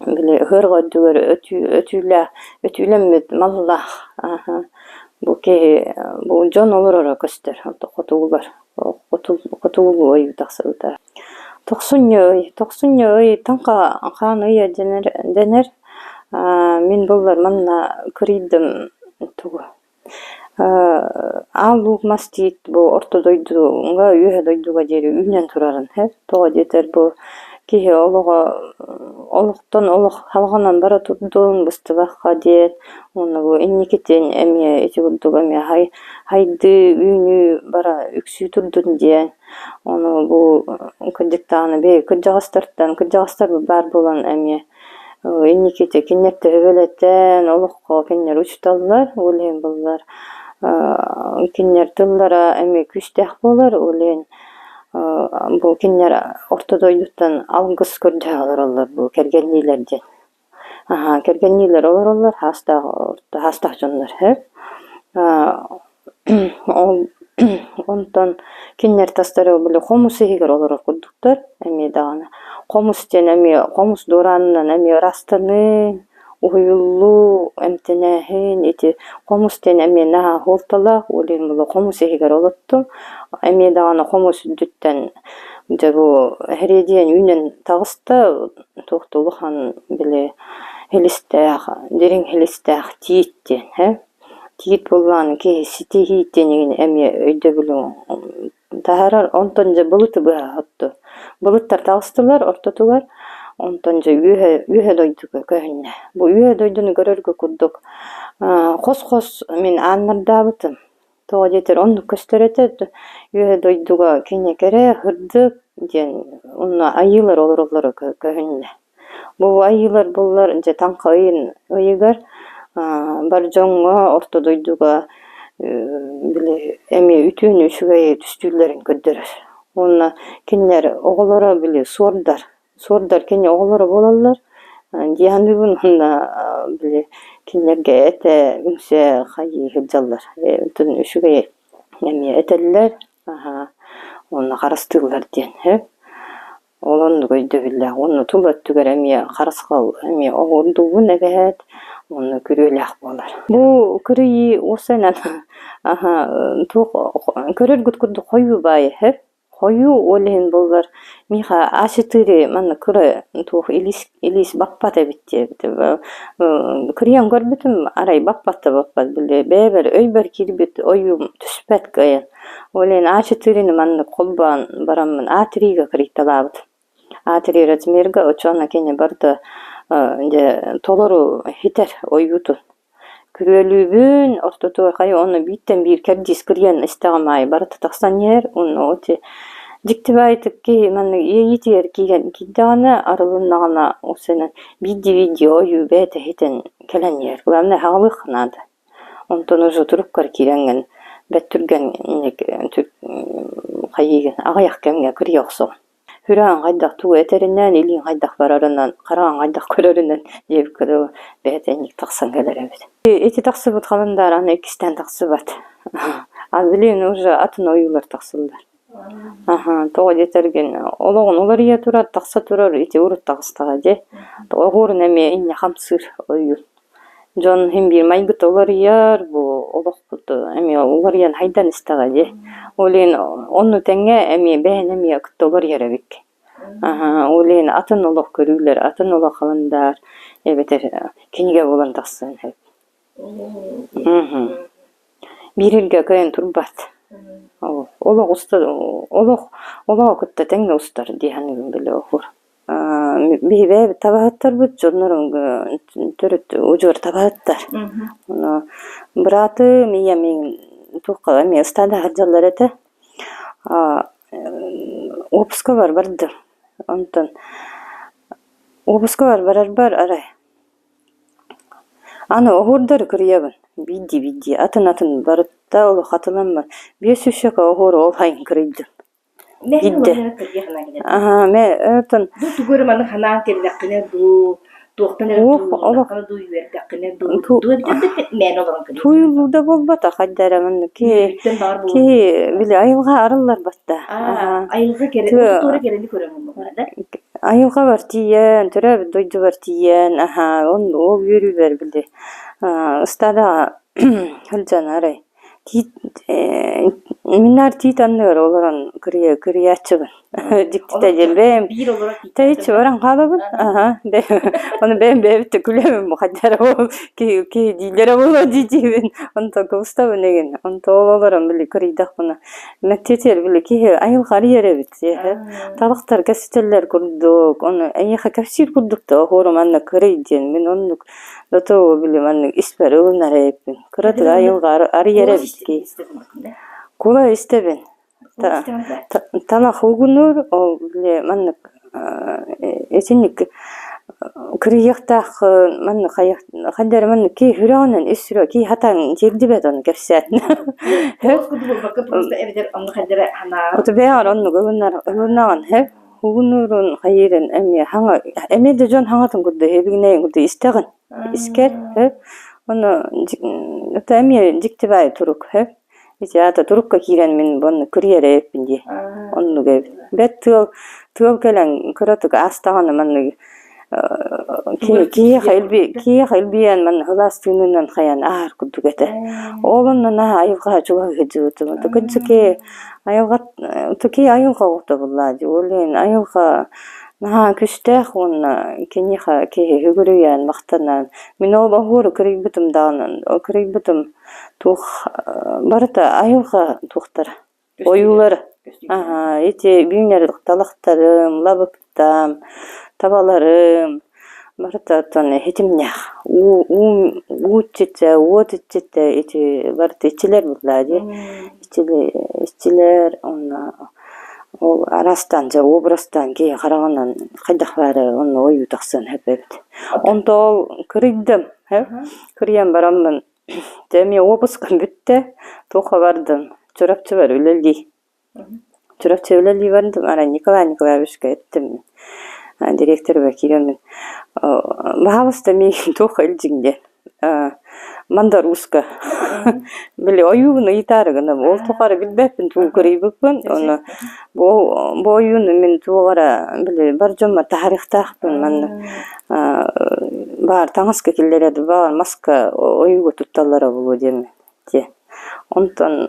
Били ыһыах үрдүгэр өтүүлээх өтүүлэммит маллаах бу киһи бу дьон олороро көстөр хотугулар хотугулуу ойуу тахсыбыта. Тохсунньу ый тохсунньу ый таҥха хаан ыйа дэнэр дэнэр мин буллар манна кырыйдым тугу Аал Луук мас тиит бу орто дойдуга, үөһэ дойдуга диэри үүнэн турарын тоҕо диэтэр бу Киһи олоҕо олохтон олох халҕанан бара турдун, быстыбакка диэн уонна бу инникитин эмиэ ити курдук эмиэ хайдыы, үүнүү бара үксүү турдун диэн. Ону бу кырдьыктаҕына бэйэ кырдьаҕастартан кырдьаҕастар баар буолан эмиэ инникити кинилэр төһө олоххо кинилэр учууталлар, ол иһин буоллар кинилэр тыллара эмиэ күүстээх буолар, ол иһин бу кинилэр орто дойдуттан алгыс көрдөһө олороллор бу кэргэнниилэр диэн. Аһаа кэргэнниилэр олороллор, хаастаах хаастаах дьоннор һэр. Ол онтон кинилэр тастара били хомус иһигэр олорор курдуктар эмиэ даҕаны. Хомус диэн эмиэ хомус дуораанынан эмиэ ырастаныы, уһуйуллуу, эмтэнээһин ити хомус диэн эмиэ наһаа суолталаах, ол иһин буолуо хомус иһигэр олоттум. Эмиэ даҕаны хомус үрдүттэн дьэ бу эриэдийэн үүнэн таҕыста, туох да улахан били һилистээх, дириҥ һилистээх тиит диэн ээ. Тиит буоллаҕына киһи ситиһии диэн эмиэ өйдөбүлүн таһаарар. Онтон дьэ былыты быһа отту. Былыттар таҕыстылар ортотугар, онтон дьэ үөһэ үөһэ дойдуга көһүннэ. Бу үөһэ дойдуну көрөргө курдук хос-хос мин ааннардаабытым. Тоҕо диэтэр оннук көстөр этэ, үөһэ дойдуга кини кэрэ, сырдык диэн онно айыылар олороллоро көһүннэ. Бу айыылар буллар дьэ таҥха ыйын ыйыгар бар дьоҥҥо орто дойдуга били эмиэ үтүөнү үчүгэйи түстүүллэрин көрдөрөр. Уонна кинилэр оҕолоро били суордар, суордар кини оҕолоро буолаллар. Дии саныыбын уонна били кинилэргэ этэ үҥсэ хайыы сылдьаллар. Оттон үчүгэй эмиэ этэллэр, уонна харыстыыллар диэн сөп. Ол оннук өйдөбүллээх уонна тул өттүгэр эмиэ харысхал эмиэ оҕурдуубун эбээт уонна күрүөлээх буолар. Бу кырыйыы уопсайынан аһа туох көрөргүт курдук хойуу баайы сөп. Хойуу ол иһин буоллар миэхэ А4 манна кыра туох илиис илиис баппат эбит диэбит. Кырыйан көрбүтүм арай баппат да баппат били бэйэбэр өйбөр киирбит ойуум түспэт кыайан. Ол иһин А4-ни маннык холбоон бараммын А3-га кырыйталаабытым. А3 размерга оччоҕуна кини барыта дьэ толору хитэр ойуутун. Күрүөлүүбүн, ортотугар хайа уонна бииртэн биир кэрдиис кырыйан истэҕим аайы барыта тахсан иһэр уонна ити дьикти баайытык киһи маннык иэйиитигэр киирэн киирдэҕинэ, арылыннаҕына уопсайынан биирдии-биирдии ойуу бэйэтэ хитэн кэлэн иһэр. Главное хаалыахха наада. Онтон уже туруккар киирэҥҥин бэрт түргэнник хайыыгын аҕыйах кэмҥэ кырыйа охсоҕун. Сүрэҕиҥ хайдах тугу этэринэн, илииҥ хайдах барарынан, хараҕыҥ хайдах көрөрүнэн диэбиккэ дылы бэйэтэ инник тахсан кэлэр эбит. Ити тахсыбыт халандаар аны иккистээн тахсыбат. А билигин уже атын ойуулар тахсаллар. Аха, тоҕо диэтэргин олоҕун уларыйа турар, тахса турар ити урут таҕыстаҕа дии. Оҕуорун эмиэ инньэ хамсыыр ойуун. Дьон син биир майгыта уларыйар, бу олохпут эмиэ уларыйан хайдан истэҕэ дии. Ол иһин онну тэҥҥэ эмиэ бэйэни эмиэ кытта уларыйар эбиккин. Аһаа, ол иһин атын олох көрүүлэр, атын олох халандаар эбэтэр кинигэ буолан тахсыан сөп. Биир илгэ кыайан турбат. Олох уста олох олоҕу кытта тэҥҥэ устар дии саныыбын били оһуор. Биһиги табаһыттарбыт дьоннорун төрүт удьуор табаһыттар. Ону быраатым, ийэм туохха эмиэ ыстаада сылдьаллар этэ. Уоппускабар бардым. Онтон уоппускабар барарбар арай аны оһуордары кырыйабын биирдии-биирдии атын-атын барыта олох хатыламмат. 500 оһуору ол сайын кырыйдым. Мэһин Биирдэ. уларыйан кырдьык санаан кэлэр. Аһаа, мэ оттон Бу тугу эрэ маннык санаан кэллэххинэ дуу, туохтан эрэ уох олох тууйулуннаххына дуу, үөрдэххинэ дуу, ту дуу эбитэр да мээнэ олорон кэлиэххин тууйуллуу да буолбатах хайда эрэ маннык киһи Үөрүүттэн баҕар буолуо. киһи били айылҕа арыллар батта. Аа, Аһаа. айылҕа кэрэ, Тыа туора кэрэни көрөн буоллаҕына да? айылҕабар тиийэн, төрөөбүт дойдубар тиийэн, аһаа, он ол үөрүүбэр били ыстаадаҕа сылдьан арай тиит Мин артиит анныгар олорон кырыйааччыбын. Дьиктитэ диэн бэйэм Биир олорор тэйиччи баран хаалабын. Аха, ону бэйэм бэйэбиттэн күлэбин бу хайдара буол киһи киһи дииллэрэ буолуо дии-диибин. Онтон кыбыстабын игин. Онто ол олорон били кырыйдахпына мэктиэтигэр били киһи айылҕа арыйар эбит дии. Талахтар кэпсэтэллэр курдук, ону эйиэхэ кэпсиир курдук да оһуорум манна кырый диэн мин оннук Зато били маннык испэр ылынар эбиппин. Кыратык айылҕа арыйар эбит кии. Кула истэбин. Талах угунуур, ол били маннык итинник кырыйыахтаах маннык хайда эрэ маннык киһи сүрэҕинэн ис сүрэҕэ киһи хатан тиэрдибэт ону кэпсээн. Ото бэйэҕэр оннук ылынар ылынаҕын һэ Угунуурун хайыырын эмиэ хаҥа эмиэ да дьон хаҥатын курдук эбигинэйин курдук истэҕин искэр һэ ону это эмиэ дьикти баайы турук һэ ити аата турукка киирэн мин уонна кырыйар эбиппин дии оннук эбит бэт тыал тыал кэлэн кыратык аастаҕына маннык киһиэхэ киһиэхэ илбийэн манна сылаас тыынынан хайан ааһар курдук этэ ол онно наһаа айылҕаҕа чугаһыы сылдьыбытым кырдьык Айылҕа такие айылҕа оҕото буоллаа дии, ол иһин айылҕа наһаа күүстээх уонна киниэхэ киһи үгүрүйэн, махтанан. Мин ол оһуору кырыйбытым даҕаны, кырыйбытым туох барыта айылҕа туохтара, ойуулара. Аһаа, ити үүнэр талахтарым, лабыктам, табаларым барыта оттон ситимнээх. Уу уу уу иччитэ, уот иччитэ ити барыта иччилэр буоллаа дии. Иччилэр уонна ол араастаан дьэ образтаан киһи хараҕынан хайдах баара онно ойуу тахсан сөп эбит. Онто ол кырыйдым, кырыйан бараммын дьэ эмиэ уоппускам бүттэ, туохха бардым, Чурапчыбар үлэлии. Чурапчы үлэлии бардым, арай Николай Николаевичка эттим, директорга киирэммин, баһаалыста миигин туох илдьиҥ диэн Мандар Ууска били ойуубун ыйытаары гынабын, ол тухары билбэппин тугу кырыйбыппын, ону бу бу ойууну мин туох эрэ били бар дьоммор таһаарыахтаахпын манна баар таҥаска киллэрэ баар маска ойууга тутталлара буолуо диэммин диэн. Онтон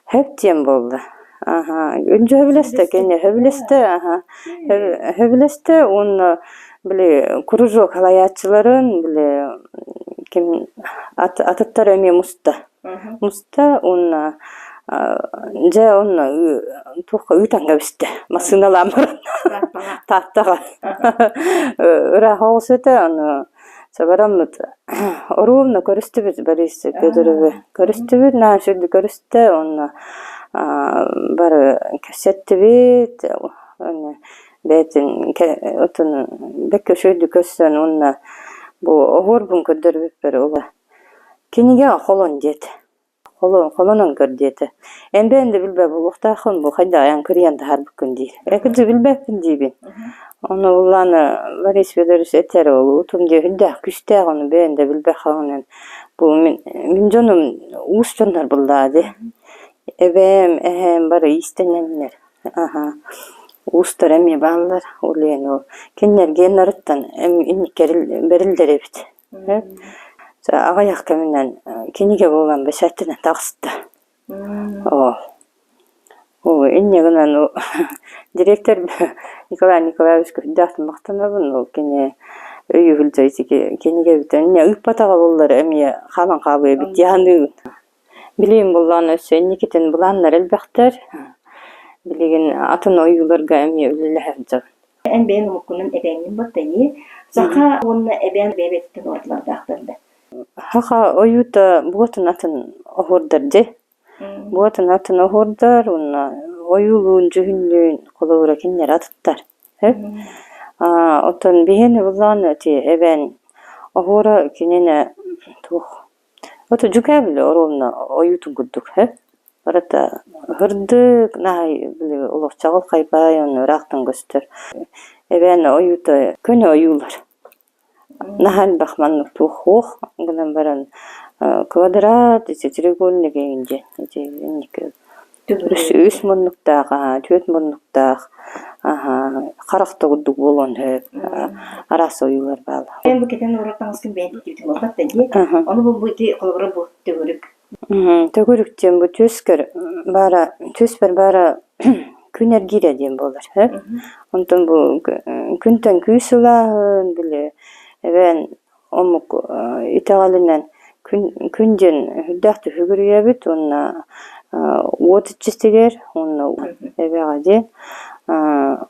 хөп диэн буолла. Аһа, үндьү сөбүлэстэ кини сөбүлэстэ, аһа, сөбүлэстэ уонна били кружок салайааччыларын били ким атыттар эмиэ муста. Муста уонна дьэ онно туохха ыытан кэбистэ массыыналаан баран Тааттаҕа ыраах оҕус этэ ону Сабараммыт оруобуна көрүстүбүт Борис Федоровы көрүстүбүт, наһаа үчүгэйдик көрүстэ уонна бары кэпсэттибит, уонна бэйэтин отун бэккэ үчүгэйдик көрсөн уонна бу оһуорбун көрдөрбүппэр ула кинигэ холон диэтэ. Холонон көр диэтэ. Эн бэйэҥ да билбэт буолуохтааххын бу хайдах айан кырыйан таһаарбыккын диир. Ээ кырдьык билбэппин диибин. Ону улаана Борис Федорович этэр ол утум диэ үрдээх күүстээх ону бэйэҥ да билбэххинэн бу мин мин дьонум уус дьоннор буллаа дии. Эбээм, эһээм бары иистэнэннэр. Аһа уустар эмиэ бааллар. Ол иһин ол кинилэргэ нарыттан бэриллэр эбит. Аҕыйах кэминэн кинигэ буолан бэчээттэнэн таҕыста. Оо Оо инньэ гынан директор Николай Николаевичка сүрдээх махтанабын ол кини өйүүр дьэ ити кинигэбитин инньэ ыыппатаҕа буоллар эмиэ хаалан хаалыа эбит дии саныыбын. Билигин буоллаҕына өссө инникитин былааннар элбэхтэр. Билигин атын ойууларга эмиэ үлэлэһэ сылдьабын. Эн бэйэҥ омуккунан эбээҥҥин баттайыы, саха уонна эбээн бэйэ-бэйэтиттэн уратылардаахтар да? Саха ойуута буотун атын оһуордар дьэ. Буотун атын оһуордар уонна ойуулуун, дьүһүннүүн холобура кинилэр атыттар. Оттон биһиэнэ буллаҕына ити эбээн оһуора кинини туох Ото дьүкээ били оруобуна ойуутун курдук һэ барыта сырдык наһаа били олох чаҕылхай баай уонна ыраахтан көстөр. Эбээн ойуута көнө ойуулар. Наһаа элбэх маннык туох суох гынан баран квадрат ити треугольник эҥин диэн ити инник Үс муннуктаах, аһаа, түөрт муннуктаах, аһаа, харах да курдук буолуон сөп, араас ойуулар бааллар. Эн бу кэтэн олорор таҥаскын бэйэҥ тиктибитиҥ буолбат да дии. Ону бу ити холобура бу төгүрүк. Төгүрүк диэн бу түөскэр баара түспэр баара күн эргиирэ диэн буолар һэ. Онтон бу күнтэн күүс ылааһын, били эбээн омук итэҕэлинэн күн күн диэн үрдээх түһүгүрүйэбит уонна уот иччитигэр уонна эбэҕэ диэн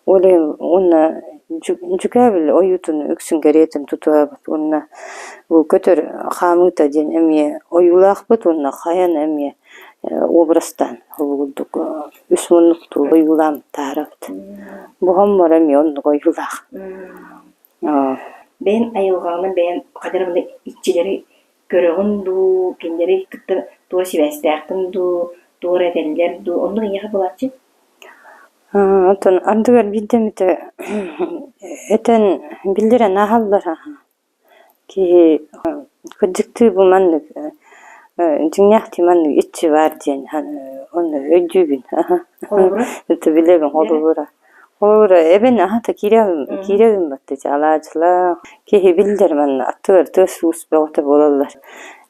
ол иһин уонна дьүкээбил ойуутун үксүн кэриэтин тутуһабыт уонна бу көтөр хаамыыта диэн эмиэ ойуулаахпыт уонна хайан эмиэ образтаан ол курдук үс муннуктуу ойуулаан таһаарабыт. Бу хоммор эмиэ оннук ойуулаах. Бэйэн айылҕаҕынан бэйэн хадара маны иччилэри көрөҕүн дуу, кинилэри кытта туора сибээстээххин дуу, туора этэллэр дуу, оннук эйиэхэ буолааччы? Оттон ардыгар биирдэ эмитэ этэн биллэрэн ааһаллар Киһи кырдьыктыы бу маннык дьиҥнээхтии маннык иччи баар диэн онно өйдүүбүн Холобура? Это билэбин холобура. Холобура эбэн аһата киирэбин киирэбин батта алаадьылаах киһи биллэр манна аттыгар тыас-уус бөҕөтө буолаллар.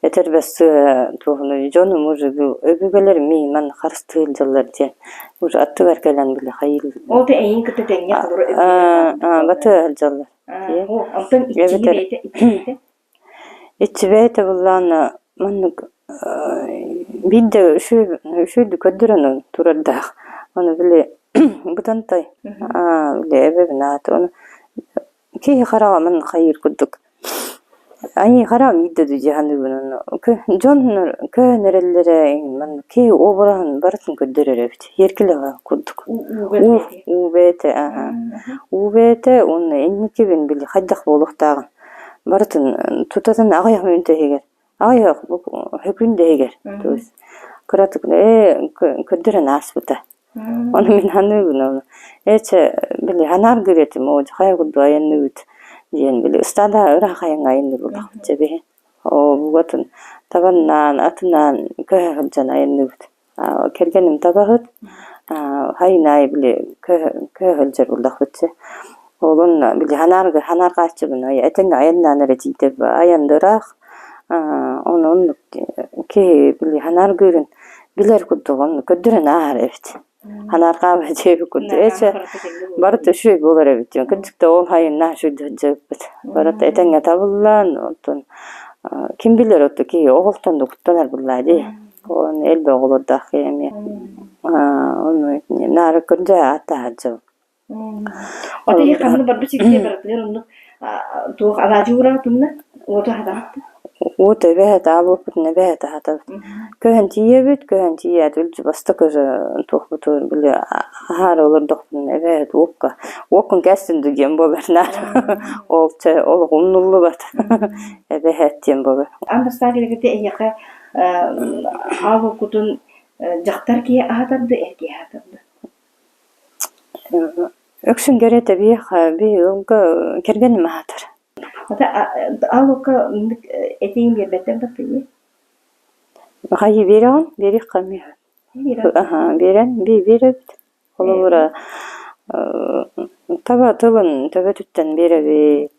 Этэрбэс сыа туохунуй дьонум уже бу өбүгэлэрим миигин манна харыстыы сылдьаллар диэн уже аттыгар кэлэн били хайыыл Ол да эйигин кытта тэҥҥэ холобура өбүгэлэр бааллар батыа сылдьаллар. Онтон иччини Эбэтэр бэйэтэ иччитэ? иччибэйэтэ буллаҕына маннык биирдэ үчүгэйдик көрдөрөн турардаах. Ону били бытантай били эбэбин аата ону киһи хараҕа маннык хайыыр курдук Айыы хараҕым биирдэ да дии саныыбын ону дьон көһөн эрэллэрэ маннык киһи уобараһын барытын көрдөрөр эбит сиэркилэҕэ курдук. Уу Уу бэйэтэ аһа уу бэйэтэ уонна инникибин били хайдах буолуохтааҕын барытын тутатын аҕыйах мүнүүтэ иһигэр аҕыйах сөкүүндэ иһигэр то есть кыратык ээ көрдөрөн ааспыта. Ону мин саныыбын ону ээ чэ били санааргыыр этим оо дьэ хайа курдук айанныыбыт диэн били ыстаада ыраах айаҥҥа айанныыр буоллахпыт дьэ биһи. Оо бугатын табаннаан атынаан көһө сылдьан айанныыбыт. Кэргэним табаһыт сайын аайы били көһө сылдьар буоллахпыт дьэ. Ол онно били санааргы санаарҕааччыбын этэҥҥэ айаннаан эрэ тиийдэр айан да ыраах ону оннук киһи били санааргыырын билэр курдук онно көрдөрөн ааһар эбит. Санаарҕаабат диэбит курдук. Эчэ барыта үчүгэй буолар эбит диэн. Кырдьык да ол сайыннаах үчүгэйдик сылдьыбыппыт. Барыта этэҥҥэ табыллан, оттон ким билэр ото киһи оҕолтон да куттанар буоллаа дии. Оны элбэх оҕолордоох киһи эмиэ. Ону наары көрдөө ааттаах дьон. Ото иһи ханна барбыт сиргэ барытыгар оннук туох алаадьы уураатынна уоту аһатаҕыт Уот эбэһэт аалуоппутун эбэһэт аһатабыт. Көһөн тиийэбит, көһөн тиийээт үлдьү бастакы туохпутун били аһаары олордохпун эбэһэт уокка уоккун кээстин дуу диэн буолар наар. Ол чэ олох умнуллубат эбэһэт диэн буолар. Аан бастаан кэлэргитэ эһиэхэ аал уоккутун дьахтар киһи аһатар да эр киһи аһатар да? Үксүн кэриэтэ биһиэхэ биһи ыалга кэргэним аһатар. Аал уокка этиин биэрбэттэр баттыйыы? Хайыы биэрэҕин? Биэриэххэ эмиэ. Биэрэн биэрэбит. Холобура таба тылын төбөтүттэн биэрэбит.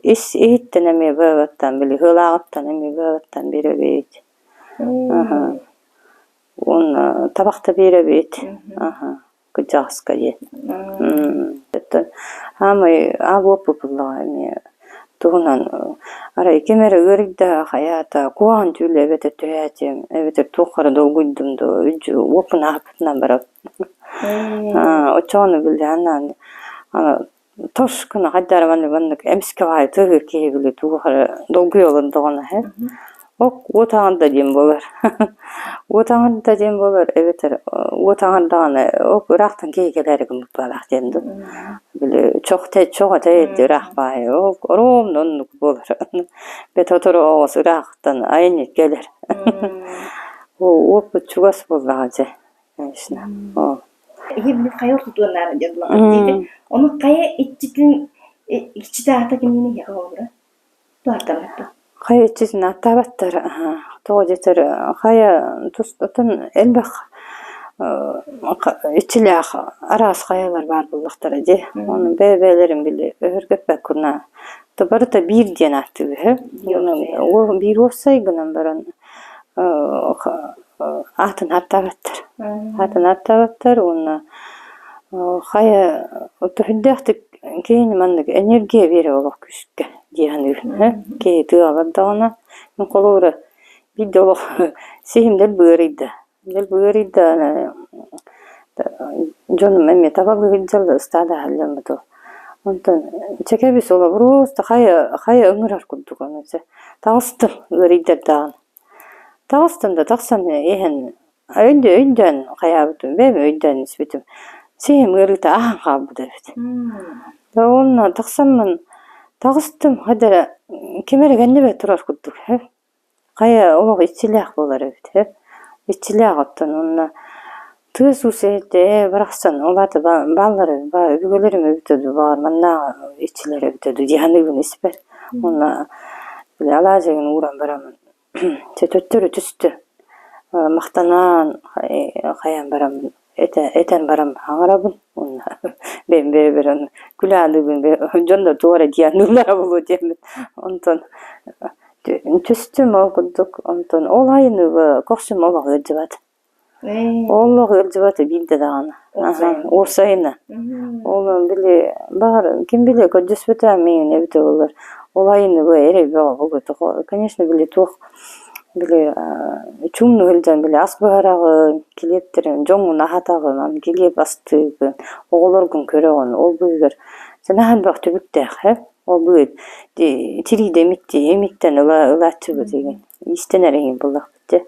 Ис иһиттэн эмиэ быабаттан били ыалааҕыттан эмиэ быабаттан биэрэбит. Уонна табах да биэрэбит. Кырдьаҕаска диэн. Оттон аамай аабыаппыт буоллаҕа эмиэ туһунан арай ким эрэ ыарыйда хайаата куһаҕан түүлэ эбэтэр түһээтим эбэтэр туох эрэ долгуйдум дуу уоппун аһаппытынан барабын. Оччоҕуна били анаан Тос гына хайдах эрэ маннык маннык эмискэ баҕайы тыаһыыр киһи били туох эрэ долгуйа олордоҕуна иһэ ок уот аҥарда диэн буолар уот аҥарда диэн буолар эбэтэр уот аҥардаҕына ок ыраахтан киһи кэлээри гыммыт баалаах диэн дуу били чох чох этэ ыраах баайы ок оруобуна оннук буолар бэт сотору оҕус ыраахтан айанньыт кэлэр уоппут чугас буоллаҕа дьэ конечно оо Иһи хайа ортотуон наада диэн булаҕын диэтэ. Ону хайа иччитин иччитэ аата кинини эһиэхэ холобура туһартаммыт Хайа иччитин ааттаабаттар тоҕо диэтэр хайа тус оттон элбэх иччилээх араас хайалар баар буоллахтара дии. Ону бэйэ-бэйэлэрин били өһүргэппэккинэ барыта биир диэн ааттыыр үһү. Биир уопсай гынан баран. Аатын ааттаабаттар. Аатын ааттаабаттар уонна хайа төһүрдээхтик киһини маннык энергия биэрэр олох күүскэ дии саныыбын ээ. Киһи тыаҕа бардаҕына мин холобура биирдэ олох сиһим дэлби ыарыйда. Дэлби ыарыйда дьонум эмиэ табалыы сылдьаллар ыстаада аһаллыаммыт ол. Онтон чэкэбис олобуруус хайа хайа ыҥырар курдук ону чэ таҕыстым ыарыйдар даҕаны. Таҕыстым да тахсан иһэн өйдөөн хайаабытым, бэйэм өйдөөн испитим. Сиһим ыарыыта ааһан хаалбыт эбит. Уонна тахсаммын таҕыстым, хайда эрэ ким эрэ кэннибэр турар курдук үһү. Хайа олох иччилээх буолар эбит үһү. Иччилээх оттон уонна тыас-уус иһиттэ ээ барахсан ол аата бааллар өбүгэлэрим эбитэ дуу, баҕар маннааҕы иччилэр эбитэ дуу дии саныыбын испэр. Уонна били алаадьыгын ууран бараммын чэ төттөрү түстүм. Махтанаан хайаан бараммын этэн баран хаҥарабын уонна бэйэм бэйэбэр ону күлэ аныыбын дьон да туох эрэ дии аныыллара буолуо диэммин. Онтон түстүм ол курдук онтон ол айаны көхсүм олох ыалдьыбат. Олох ыалдьыбата биирдэ даҕаны. Уопсайына. Ол били баҕар ким билиэ көрдөспөтө миигин эбитэ буоллар ол айыны бу эрэй бөҕө буолуо конечно били туох били чуумну сылдьан били ас буһараҕын, килиэптэрин дьоҥҥун аһатаҕын, аны килиэп астыыгын, оҕолоргун көрөҕүн ол быыһыгар наһаа элбэх түбүктээх ээ. Ол быыһыгар тириидэ имиттэн ылааччыбыт игин иистэнэр игин буоллахпыт Дьэ,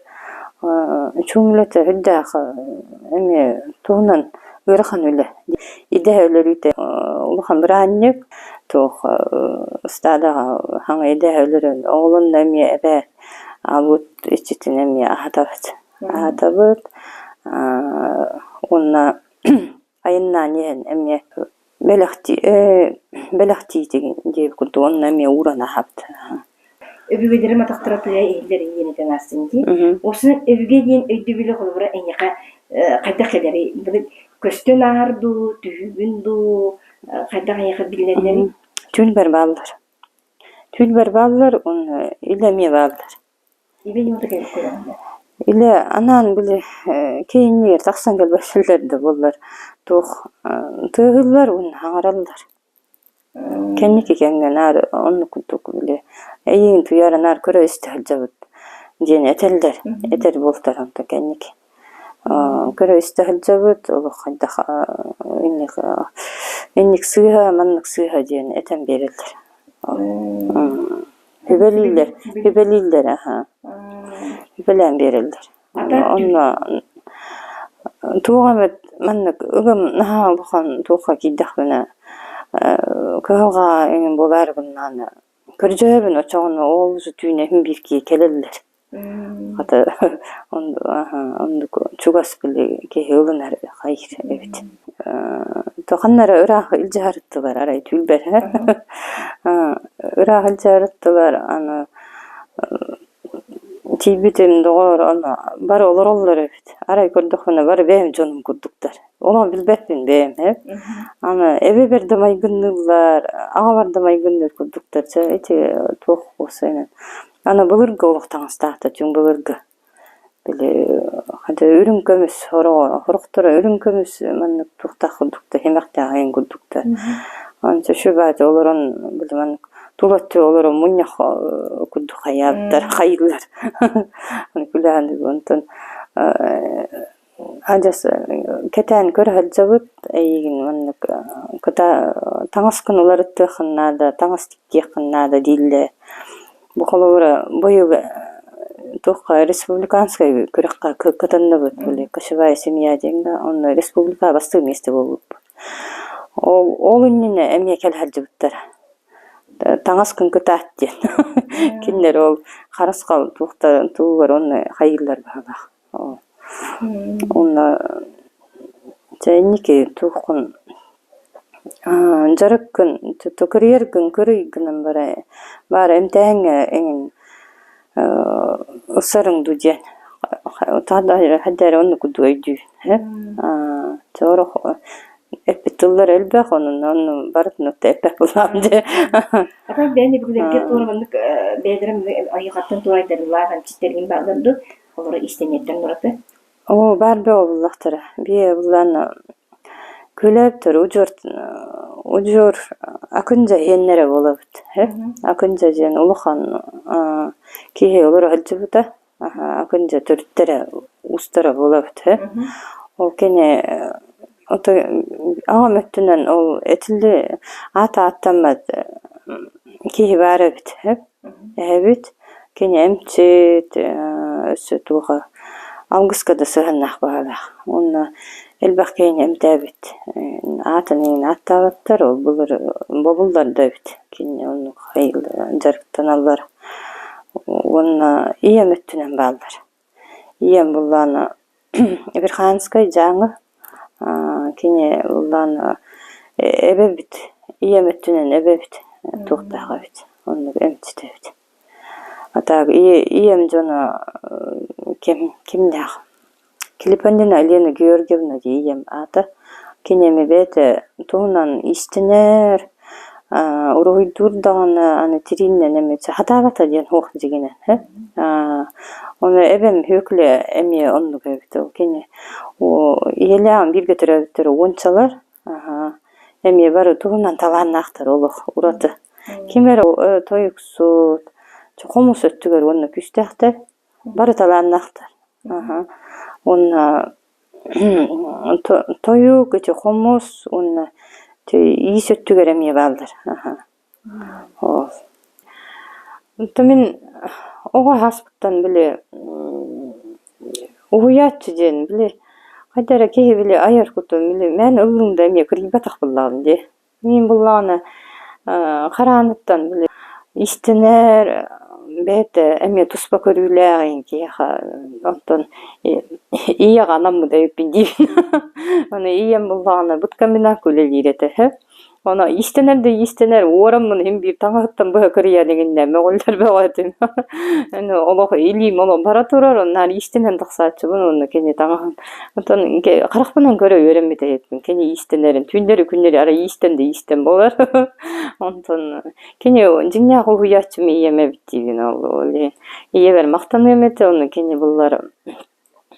чуум үлэтэ сүрдээх эмиэ туһунан ыарахан үлэ. Идэһэ өлөрүүтэ улахан бырааһынньык, туох ыстаадаҕа хаҥа идэһэ өлөрөн оҕолонно эмиэ эбээ аҕабыт иччитин эмиэ аһатабыт. Аһатабыт уонна айаннаан иһэн эмиэ бэлэхтиитигин диэбит курдук онно эмиэ ууран аһабыт. Өбүгэлэрим атахтара тыа иһиллэр диэн этэн аастын дии. Уопсайынан өбүгэ диэн өйдөбүлү холобура эйиэхэ хайдах кэлэрий? Көстөн ааһар дуу, түһүүгүн дуу, хайдах эйиэхэ биллэллэрий? Түүнбэр бааллар. Түүнбэр бааллар уонна илэ эмиэ бааллар. Илэ анаан били кииннигэр тахсан кэлбэттэр да буоллар туох тыаһыыллар уонна хаҥараллар. Кэнники кэмҥэ наар оннук курдук били эйигин туйаара наар көрө-истэ сылдьабыт диэн этэллэр, этэр буолтар онтон кэнники. Көрө-истэ сылдьабыт олох хайдах инник инник сыыһа, маннык сыыһа диэн этэн биэрэллэр. Сүбэлииллэр, сүбэлииллэр аһаа, сүбэлээн биэрэллэр. Онно туох эмит маннык ыгым наһаа улахан туохха киирдэхпинэ кыһалҕа эҥин буолаары гыннаҕына көрдьөһөбүн оччоҕуна ол түүн эһим биир киһи кэлэллэр. Хата оннук чугас били киһи ылынар хайыр эбит. Ханна эрэ ыраах илдьэ сырыттылар арай түүл Ыраах илдьэ сырыттылар аны тиийбитим доҕоор ону бары олороллор эбит. Арай көрдөхпүнэ бары бэйэм дьонум курдуктар. Ону билбэппин бэйэм ээ. Аны эбэбэр да майгынныыллар, аҕабар да майгынныыр курдуктар. Чэ ити туох уопсайынан. Аны былыргы олох таҥастаахтар түҥ былыргы. Били хата үрүҥ көмүс сороҕо сорохторо үрүҥ көмүс маннык туохтаах курдуктар, симэхтээх эҥин курдуктар. Онто сүбааты олорон били маннык тула өттүгэр олорон мунньах курдук хайаабыттар, хайыыллар. Күлээн онтон Адьас кэтээн көрө сылдьабыт, эйигин маннык кыта таҥаскын уларыттыаххын наада, таҥас тиктиэххин наада дииллэр. Бу холобура быйыл туохха республиканскай күрэххэ кытынныбыт, били кочевая семья диэҥҥэ, онно республика бастыҥ миэстэ буолбуппут. Ол ол иннинэ эмиэ кэлэ сылдьыбыттара. Таҥаскын кытаат диэн. Кинилэр ол харысхал туохтарын тугугар онно хайыыллар баһылаах. Уонна дьэ инники туоххун дьарыккын кырыйаргын кырый гынан бара баара эмтээһиҥҥэ эҥин ылсарыҥ дуу диэн хайда эрэ оннук курдук өйдүүбүн ээ сорох эппит тыллара элбэх онон онно барытын эппэт буоллаҕым дии. Ата бэйэни бүгүлэргэ туора маннык бэйэлэрэ айылҕаттан туорайдарылаах эмчиттэрин бааллар дуу? Олоро иистэнньэттэн ураты. Оо, баар бөҕө буллахтара. Биэ буллаан күлээптэр удьуор удьуор акындьа иһэннэрэ буолабыт. Акындьа диэн улахан киһи олоро сылдьыбыта. Акындьа төрүттэрэ уустара буолабыт. Ол кини аҕам өттүнэн ол этилли аата ааттаммат киһи баар эбит. Эһэбит кини эмчит, өссө туоха алгыска да сыһыаннаах баҕалаах. Уонна элбэх киһини эмтээбит. Аатын иһин ааттаабаттар, ол былыр бобуллар да эбит. Кини оннук дьарыктаналлар. Уонна ийэм өттүнэн бааллар. Ийэм буллаана Верхоянскай Дьааҥы, кини буллаана эбэбит, ийэм өттүнэн эбэбит туохтаах эбит, оннук эмчит эбит. А так ийэм дьоно ким кимнээх Клепандина Елена Георгиевна дии ийэм аата. Кини эмиэ бэйэтэ туһунан иистэнэр, уруһуйдуур даҕаны аны тирииннэн эмиэ сатаабата диэн суох дьиҥинэн Ону эбэм Һүөкүлэ эмиэ оннук эбит ол кини ийэлээҕим бииргэ төрөөбүттэрэ уончалар эмиэ бары туһунан талааннаахтар олох ураты. Ким эрэ тойуксут, хомус өттүгэр уонна күүстээхтэр, бары талааннаахтар. Уонна тойук, ити хомус уонна иис өттүгэр эмиэ бааллар. Ол. Онтон мин оҕо ааспыттан били уһуйааччы диэн били хайда эрэ киһи били айар кутун били мээнэ ыллыҥ да эмиэ кырыйбатах буоллаҕым дии. Мин буоллаҕына харааныттан били истинэр бэйэтэ эмиэ туспа көрүүлээх иһин киһиэхэ онтон ийэҕэ анаммыт эбиппин диибин. Аны ийэм буоллаҕына быткамминакка үлэлиир этэ үһү. Ону иистэнэр да иистэнэр, уораммын иһин биир таҥаһыттан быһа кырыйан иҥиннэ, мөҕүллэр бөҕө этим. Аны олох илиим олох бара турар, онно иистэнэн тахсааччыбын уонна кини таҥаһын. Оттон харахпынан көрө үөрэммит эбиппин, кини иистэнэрин. Түүннэри-күннэри арай иистэн да иистэн буолар. Онтон кини дьиҥнээх уһуйааччым ийэм эбит диибин ол иһин. Ийэбэр махтаныам этэ, ону кини буллар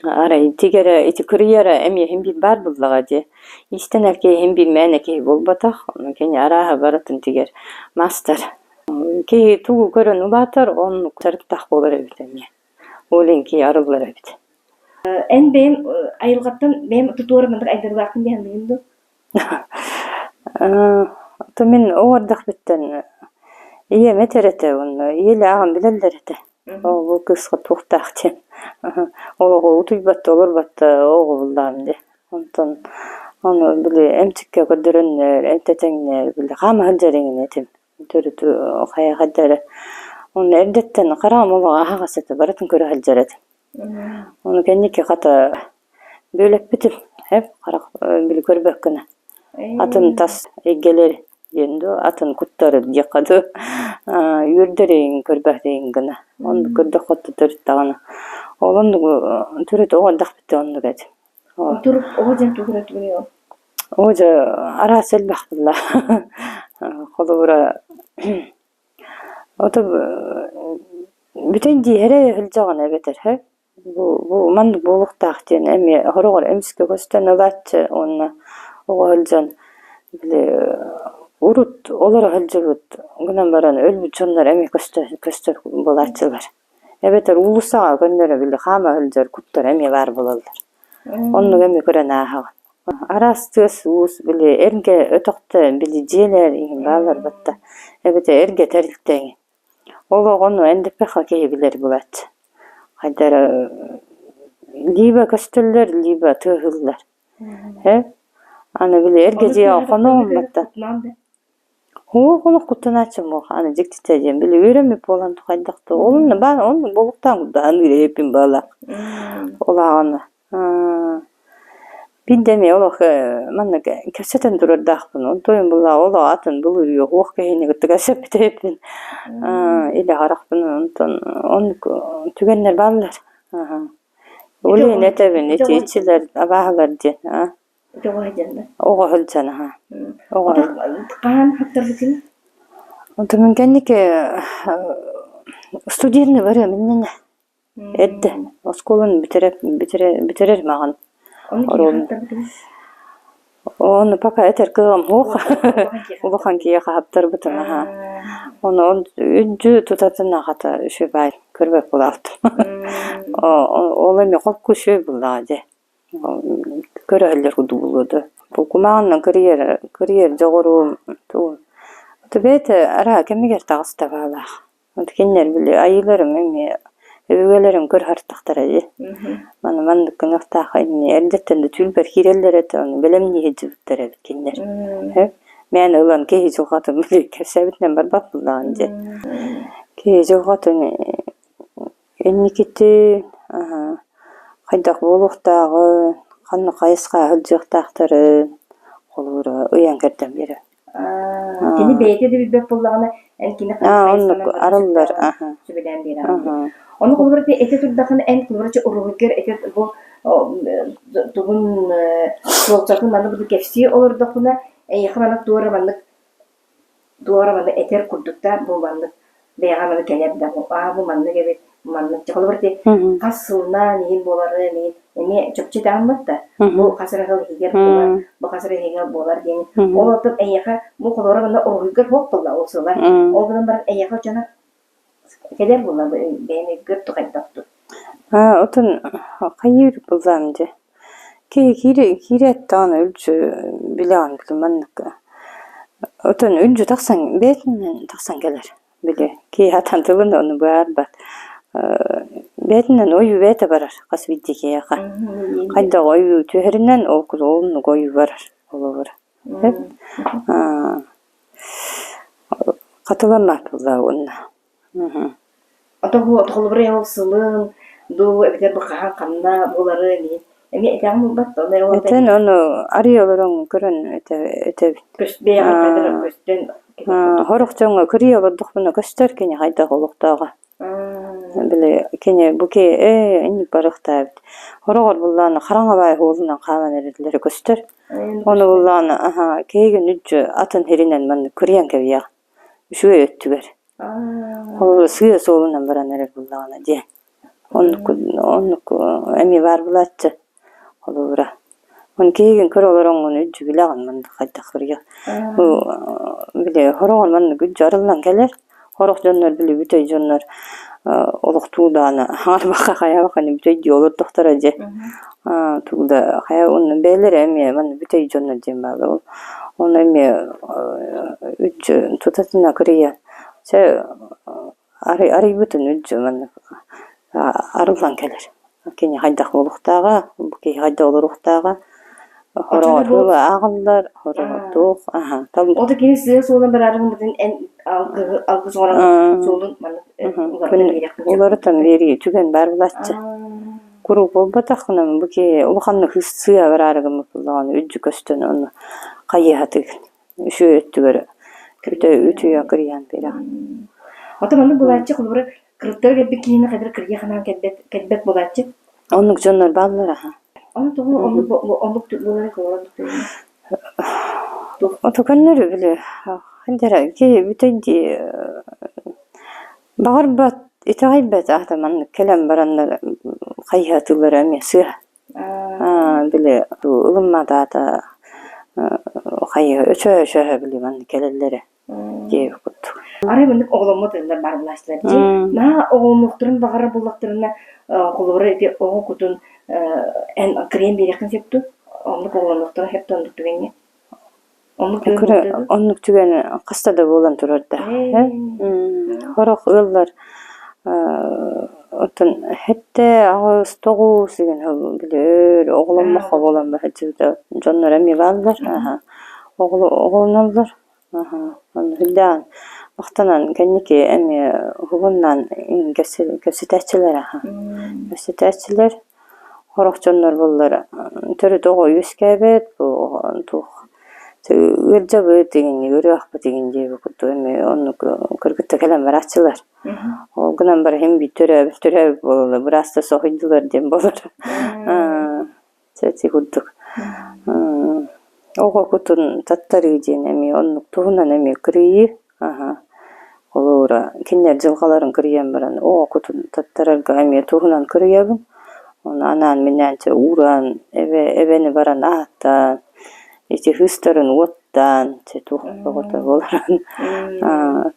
Арай тигэрэ ити кырыйара эмиэ иһин биир баар буоллаҕа дии. Иистэнэр киһи иһин биир мээнэ киһи буолбатах, ону кини арааһа барытын тигэр маастар. Киһи тугу көрөн улаатар, оннук дьарыктаах буолар эбит эмиэ. Ол иһин киһи арыллар эбит. Эн бэйэм айылҕаттан бэйэм тутуора маннык айдарыылаахпын дии саныыгын дуо? Ото мин оҕо эрдэхпиттэн ийэм этэр этэ уонна ийэлээҕим билэллэр этэ. Оо, бу кыыска туохтаах диэн олоҕу утуйбат да олорбот да оҕо буллаҕым дии. Онтон ону били эмчиккэ көрдөрөннөр, эмтэтэҥнэр били хаама сылдьар эҥин этим. Төрүт хайа хайда эрэ. Уонна эрдэттэн хараҕым олоҕо аһаҕас этэ, барытын көрө сылдьар этим. Ону кэнники хата бүөлэппитим, эп харах били көрбөккүнэ. Атын тас эйгэлэр диэн дуо, атын куттары диэххэ дуу, үөрдэр эйигин көрбөх эйигин гына. Оннук көрдөххө төрүт даҕаны. Ол оннук төрүт оҕо эрдэхпиттэн оннук этим. Турук оҕо диэн тугу эрэ тугуй ол? Оо дьэ араас элбэх буолла. Холобура Ото бүтэн дии эрэ сылдьаҕын эбэтэр һэ бу бу маннык буолуохтаах диэн эмиэ хороҕор эмискэ көстөн ылааччы уонна оҕо сылдьан били урут олоро сылдьыбыт гынан баран өлбүт дьоннор эмиэ көстө көстөр буолааччылар. Эбэтэр уулуссаҕа көннөрү били хаама сылдьар куттара эмиэ баар буолаллар. Оннук эмиэ көрөн ааһаҕын. Араас тыас-уус били эргэ өтөхтө били дьиэлэр иһин бааллар батта эбэтэр эргэ тэрилтэ иһин. Ол оҕону эндэппэххэ киһи билэр булааччы. Хайда эрэ либо көстөллөр, либо тыаһыыллар. Э? Аны били эргэ дьиэҕэ хонуоҕум батта. Һуох олох куттанааччым буох аны дьиктитэ диэн били үөрэммит буолан хайдах да олунна баар оннук буолуохтаах курдук үөрэппин баалаах улааҕына биирдэ эмиэ олох маннык кэпсэтэн турардаахпын онтуойум буллаҕа олох атын былырыын уох киһини кытта кэпсэппит илэ харахпын онтон оннук түгэннэр бааллар ол иһин этэбин ити иччилэр абааһылар диэн Оҕо сылдьан да? Оҕо сылдьан аһаа. Оҕо Хаһан хаптарбытын? Онтон мин кэнники студентны барыам иннинэ. Эрдэ оскуоланы бүтэрэ бүтэрэ бүтэрэр маҕан Ону киһи оруолун. хаһыттарбытын Ону пока этэр кыаҕым суох. Улахан киһи Улахан киһи хаһыттарбытын аһаа. Ону үрдү тутатын аҕата үчүгэй көрбөт буолаахтым. Ол эмиэ холку үчүгэй буоллаҕа дии. Көрөһөллөр курдук буолуо дуо. Бу кумааҕынан кырыйар кырыйар дьоҕурум тугу бэйэтэ араа кэмигэр таҕыста баалаах. Вот кинилэр били айыыларым эмиэ өбүгэлэрим көрө дии. Маны маннык гыныахтаах инни эрдэттэн да түүл киирэллэр этэ, ону бэлэмнии сылдьыбыттар эбит кинилэр. Мээнэ ылан киһи дьылҕатын били кэпсээбитинэн барбат буоллаҕын дии. Киһи дьылҕатын инникитин хайдах буолуохтааҕын, ханна хайысха сылдьыахтаахтарын холобура ыйан кэрдэн биэрэр. Кини бэйэтэ да билбэт буоллаҕына, эн кини Аа, хайысханан оннук баран арыллар, сыттаҕын аха, сүбэлээн биэрэҕин дии. аха. Ону холобура ити этэ турдаххына эн холобура чэ уруһуйгар ити бу тугун суолтатын маннык курдук кэпсии олордоххуна, эйиэхэ маннык туора маннык туора маннык этэр курдук да бу маннык бэйэҕэ маннык кэлэр да бу аа бу маннык эбит маннык чэ холобура ити хас сылынан иһин буоларын иһин эмиэ чопчу итэҕэммэт да бу хас эрэ сыл иһигэр буолар бу хас эрэ иһигэр буолар диэн ол оттон эйиэхэ бу холобура манна уруһуйгар суох буолла ол сыла ол гынан баран эйиэхэ дьоно кэлэр буолла бэйэм өйгөр тухайдах дуу Аа, отон хайыыр буллаам дьэ. Киһи киирэ киирээт даҕаны үлдьү билэҕин били маннык отон үлдьү тахсан бэйэтинэн тахсан кэлэр били киһи хатан тылын ону быһаарбат бэйэтинэн ойуу бэйэтэ барар хас биирдии киһиэхэ хайдах ойуу түһэринэн ол оннук ойуу барар холобура хатыламмат буолла уонна Ото холобура ол сылын дуу эбэтэр бу хаһан ханна буоларын иһин эмиэ этэҕин булбат да онно Этэн ону арыйа олорон көрөн этэбин. Бэйэҕин хайдах көстөн Сорох дьоҥҥо кырыйа олордохпуна көстөр кини хайдах олохтооҕо. Били кини бу ки ээ инник барыахтаабыт. Хороҕор буллаана хараҥа баай уолунан хаалан эрэллэрэ көстөр. Ону буллаана аһаа киһигин үддьү атын сиринэн маннык кырыйан кэбиһиэҕин. Үчүгэй өттүгэр. Ол сыа суолунан баран эрэр буоллаҕына диэн. Оннук оннук эмиэ баар буолааччы холобура. Ону киһигин көрө олороҥҥун үддьү билэҕин маннык хайдах кырыйа. Били хороҕор маннык үддьү арыллан кэлэр. Сорох дьоннор били бүтэй дьоннор олохтуу даҕаны хаҥарбакка хайаабакка бүтэйдии олордохторо дьэ. Тугу да хайа уонна бэйэлэрэ эмиэ манна бүтэй дьоннор диэн бааллар. Ону эмиэ үддьү тутатына кырыйан чэ арыйбытын үддьү маннык арыллан кэлэр. Кини хайдах буолуохтааҕа, бу киһи хайдах олоруохтааҕа Оччоҕо хороҕор бу ааҕыллар, хороҕор туох аһа тал Ол да кини сыа суолун бараары гыммытын эн алгыһы алгыс оҥорон суолун маннык уларытан биэриэххин сөп уларытан биэрии түгэн баар булааччы. Куруук буолбатаххына бу киһи улаханнык сыа бараары гыммыт буоллаҕына үрдү көстөн ону хайыһатыгын үчүгэй өттүгэр үтүө кырыйан биэрэҕин. Ото маннык булааччы холобура кыргыттара кэлбит киһини хайдах кырыйа ханаан кэлбэт кэлбэт буолааччы. Оннук дьоннор бааллар аха. Ону тоҕо оннук оннук буолары холобура Ото көннөрү били хайдара киһи бүтэйдии баҕарбат итэҕэйбэт аата маннык кэлэн бараннар хайыһатыылара эмиэ сыыһа. Били ылыммат аата хайыһа өчөһө-өчөһө били маннык кэлэллэрэ диэбит курдук. Арай маннык оҕоломмут ыаллар баар буолааччылар дии. Наһаа оҕолонуохтарын баҕарар буоллахтарына, холобура ити оҕо кутун эн кырыйан биэриэххин сөп дуу? Оннук оҕолонуохтарын сөп дуу оннук түгэҥҥэ? Оннук түгэн буолуо дуо? Оннук түгэн хаста да буолан турар да. Сорох ыаллар оттон сэттэ, аҕыс, тоҕус деген били өр оҕоломмоххо буолан баһыдьыбыта дьоннор эмиэ бааллар. Оҕолоноллор. Онно сүрдээх махтанан кэнники эмиэ уһугуннаан кэпсэтээччилэр аха. Кэпсэтээччилэр сорох дьоннор буоллар төрүт оҕо үөскээбэт бу туох ыалдьабыт игин ыарыһахпыт игин диэбит курдук эмиэ оннук кыргыттар кэлэн барааччылар. Ол гынан баран иһин биир төрөөбүт төрөөбүт буолаллар быраастар соһуйдулар диэн буолар. Ити курдук оҕо кутун таттарыы диэн эмиэ оннук туһунан эмиэ кырыйыы. Аһа. Холобура, кинилэр дьылҕаларын кырыйан баран оҕо кутун таттарарга эмиэ туһунан кырыйабын. Ону анаан-минээн чэ ууран, эбэ эбэни баран ааттаан, ити хыыстарын уоттаан, чэ туох бөҕөтө буоларын.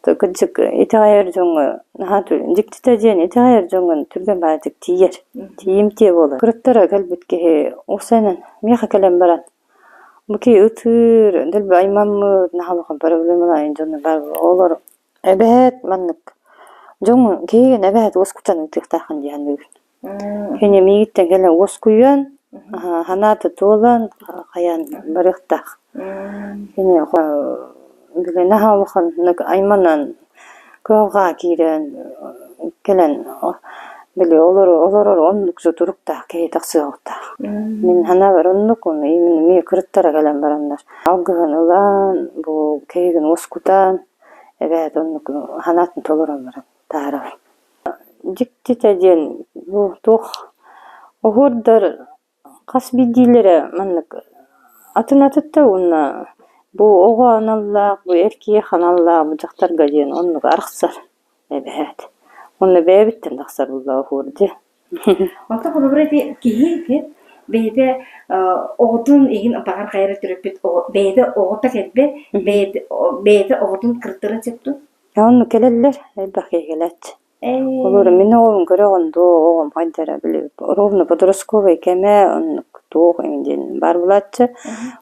Кырдьык итэҕэйэр дьоҥҥо наһаа дьиктитэ диэн итэҕэйэр дьоҥҥо түргэн баҕайытык тиийэр, тиийимтиэ буолар. Кыраттара кэлбит киһи уопсайынан миэхэ кэлэн баран Бу киһи ытыыр, дэлби аймаммыт, наһаа улахан проблемалаах дьоно баар олор эбэһээт маннык дьоҥҥун киһигин эбэһээт уоскутан ыытыахтааххын дии саныыбын. Кини миигиттэн кэлэн уоскуйан, санаата туолан, хайаан барыахтаах. Кини били наһаа улаханнык айманан Кыһалҕаҕа киирэн кэлэн били олорор оннук сутуруктаах киһи тахсыахтаах. Мин санаабар оннук уонна именно эмиэ кыраттара кэлэн бараннар алгыһын ылан бу киһигин уоскутан эбээт оннук санаатын толорон баран таһаарабын. Дьиктитэ диэн бу туох оһуордар Хас биирдиилэрэ маннык атын атыттар уонна бу оҕо аналлаах, бу эр киһиэхэ аналлаах, бу дьахтарга диэн оннук арахсар эбээт. Уонна бэйэбиттэн тахсар буоллаҕа уһуур дии. Онтон холобура ити киһи ити бэйэтэ оҕотун игин баҕар хайа эрэ төрөппүт оҕо бэйэтэ оҕото кэлбэт, бэйэтэ бэйэтэ оҕотун кырдыран сөп дуо? Оннук кэлэллэр, элбэх киһи кэлээччи. Холобура, мин оҕом көрөҕүн дуо, оҕом хайда эрэ били ровно подростковай кэмэ оннук туох эҥин диэн баар буолааччы.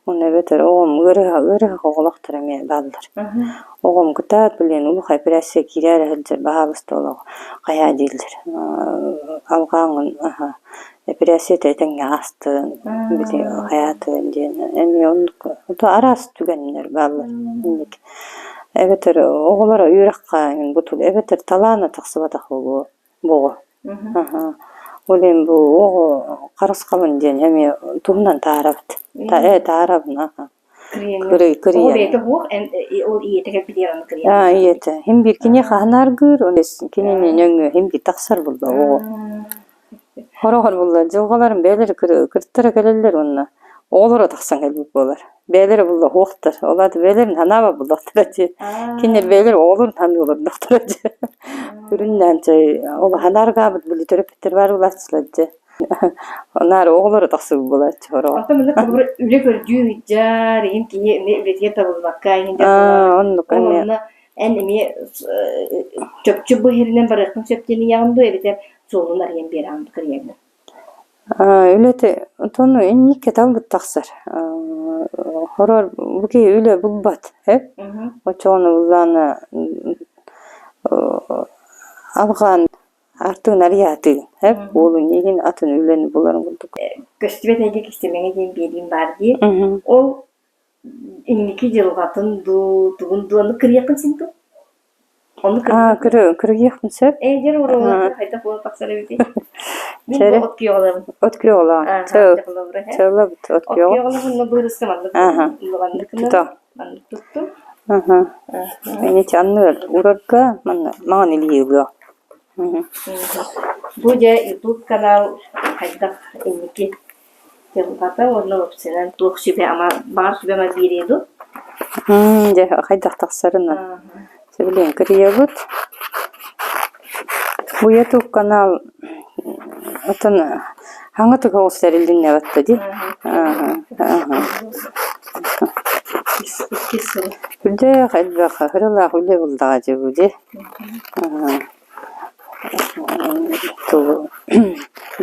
Уонна эбэтэр оҕом ыарыһах ыарыһах оҕолоохтор эмиэ бааллар. Оҕом кытаат блин улахан операция киирээри сылдьар баһаалыста олох хайаа дииллэр. Алҕааҥҥын аһа эпэрээссийэтэ этэҥҥэ аастын, били хайаатын диэн эмиэ оннук араас түгэннэр бааллар инник. Эбэтэр оҕолоро үөрэххэ эҥин бутул эбэтэр талаана тахсыбатах буолуо буоҕу. Ол иһин бу оҕо харысхалын диэн эмиэ туһунан таарабыт. Ээ таарабын аха. Кырый Кырыйан. бэйэтэ суох, эн ол ийэтэ кэлбитигэр аны кырыйан. Аа ийэтэ. Хим биир киниэхэ хаһан аргыыр, кинини нөҥүө хим биир тахсар буолла оҕо. Хороҕор булла дьылҕаларын бэйэлэрэ кыртара кэлэллэр уонна оҕолоро тахсан кэлбит буолар. Бэйэлэрэ булла уохтар. Ол аата бэйэлэрин санаабат буллахтара дии. Кинилэр бэйэлэрэ оҕолорун саныы олордохторо дии. Сүрүннээн чэй ол санааргаабыт били төрөппүттэр баар буолааччылар дии. Наар оҕолоро тахсыбыт буолааччы хороҕор. Оттон маннык холобур үлэ көрдүү сылдьар, иһин киһи эмиэ үлэтигэр табыллыбакка иһин Аа, оннук Ол эмиэ. онно эн эмиэ чопчу бу иһэринэн барыаххын сөп диэн ыйаҕын дуо эбэтэр суолун арыйан биэрэҕин кырыйаҥҥын? Үлэтэ отону инникке талбыт тахсар. Хорор бу киһи үлэ булбат, э? Очоҕуна буллаана алҕаан артыгын арыйаатыгын, э? Уолун иһин атын үлэни буларын курдук. Көстүбэт эйгэ кистэлэҥэ диэн биэриим баар дии. Ол инники дьылҕатын дуу, тугун дуу, ону кырыйыаххын син дуу? Ону Аа, кырыйыахпын сөп. Ээ, дьэ, урууларга хайдах буолан тахсар эбитий? Мин бу от күөҕэлэбин. От күөҕэлэҕин. Чыллабыт от От күөҕэ. күөҕэлэбин, но быырыска маннык Аха. маннык Тута. маннык туттум. Аха. Ини анныгар урарга манна маҥан илии ылыа. Бу дьэ YouTube канал хайдах инники дьылҕата уонна уопсайынан туох сүбэ-ама баҕар сүбэ-ама биэриэ дуу? Дьэ хайдах тахсарынан сөбүлээн кырыйабыт. Бу YouTube канал отон хаҥа туга оҕустарыллиннэ батта дии. Иккис сыл. Үрдээх элбэх ыралаах үлэ буллаҕа дии бу дии.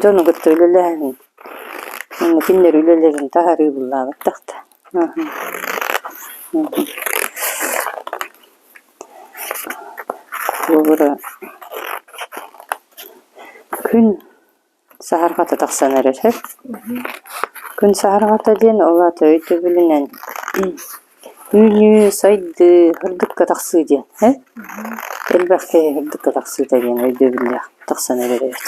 Дьону кытта үлэлээһин уонна кинилэр үлэлэрин таһаарыы буллаабаттахта Холобура күн саһарҕата тахсан эрэр сөп. Күн саһарҕата диэн ол аата өйдөбүлүнэн үүнүү, сайдыы, сырдыкка тахсыы диэн ээ. Элбэх киһи сырдыкка тахсыыта диэн өйдөбүллээх тахсан эрэр эбит.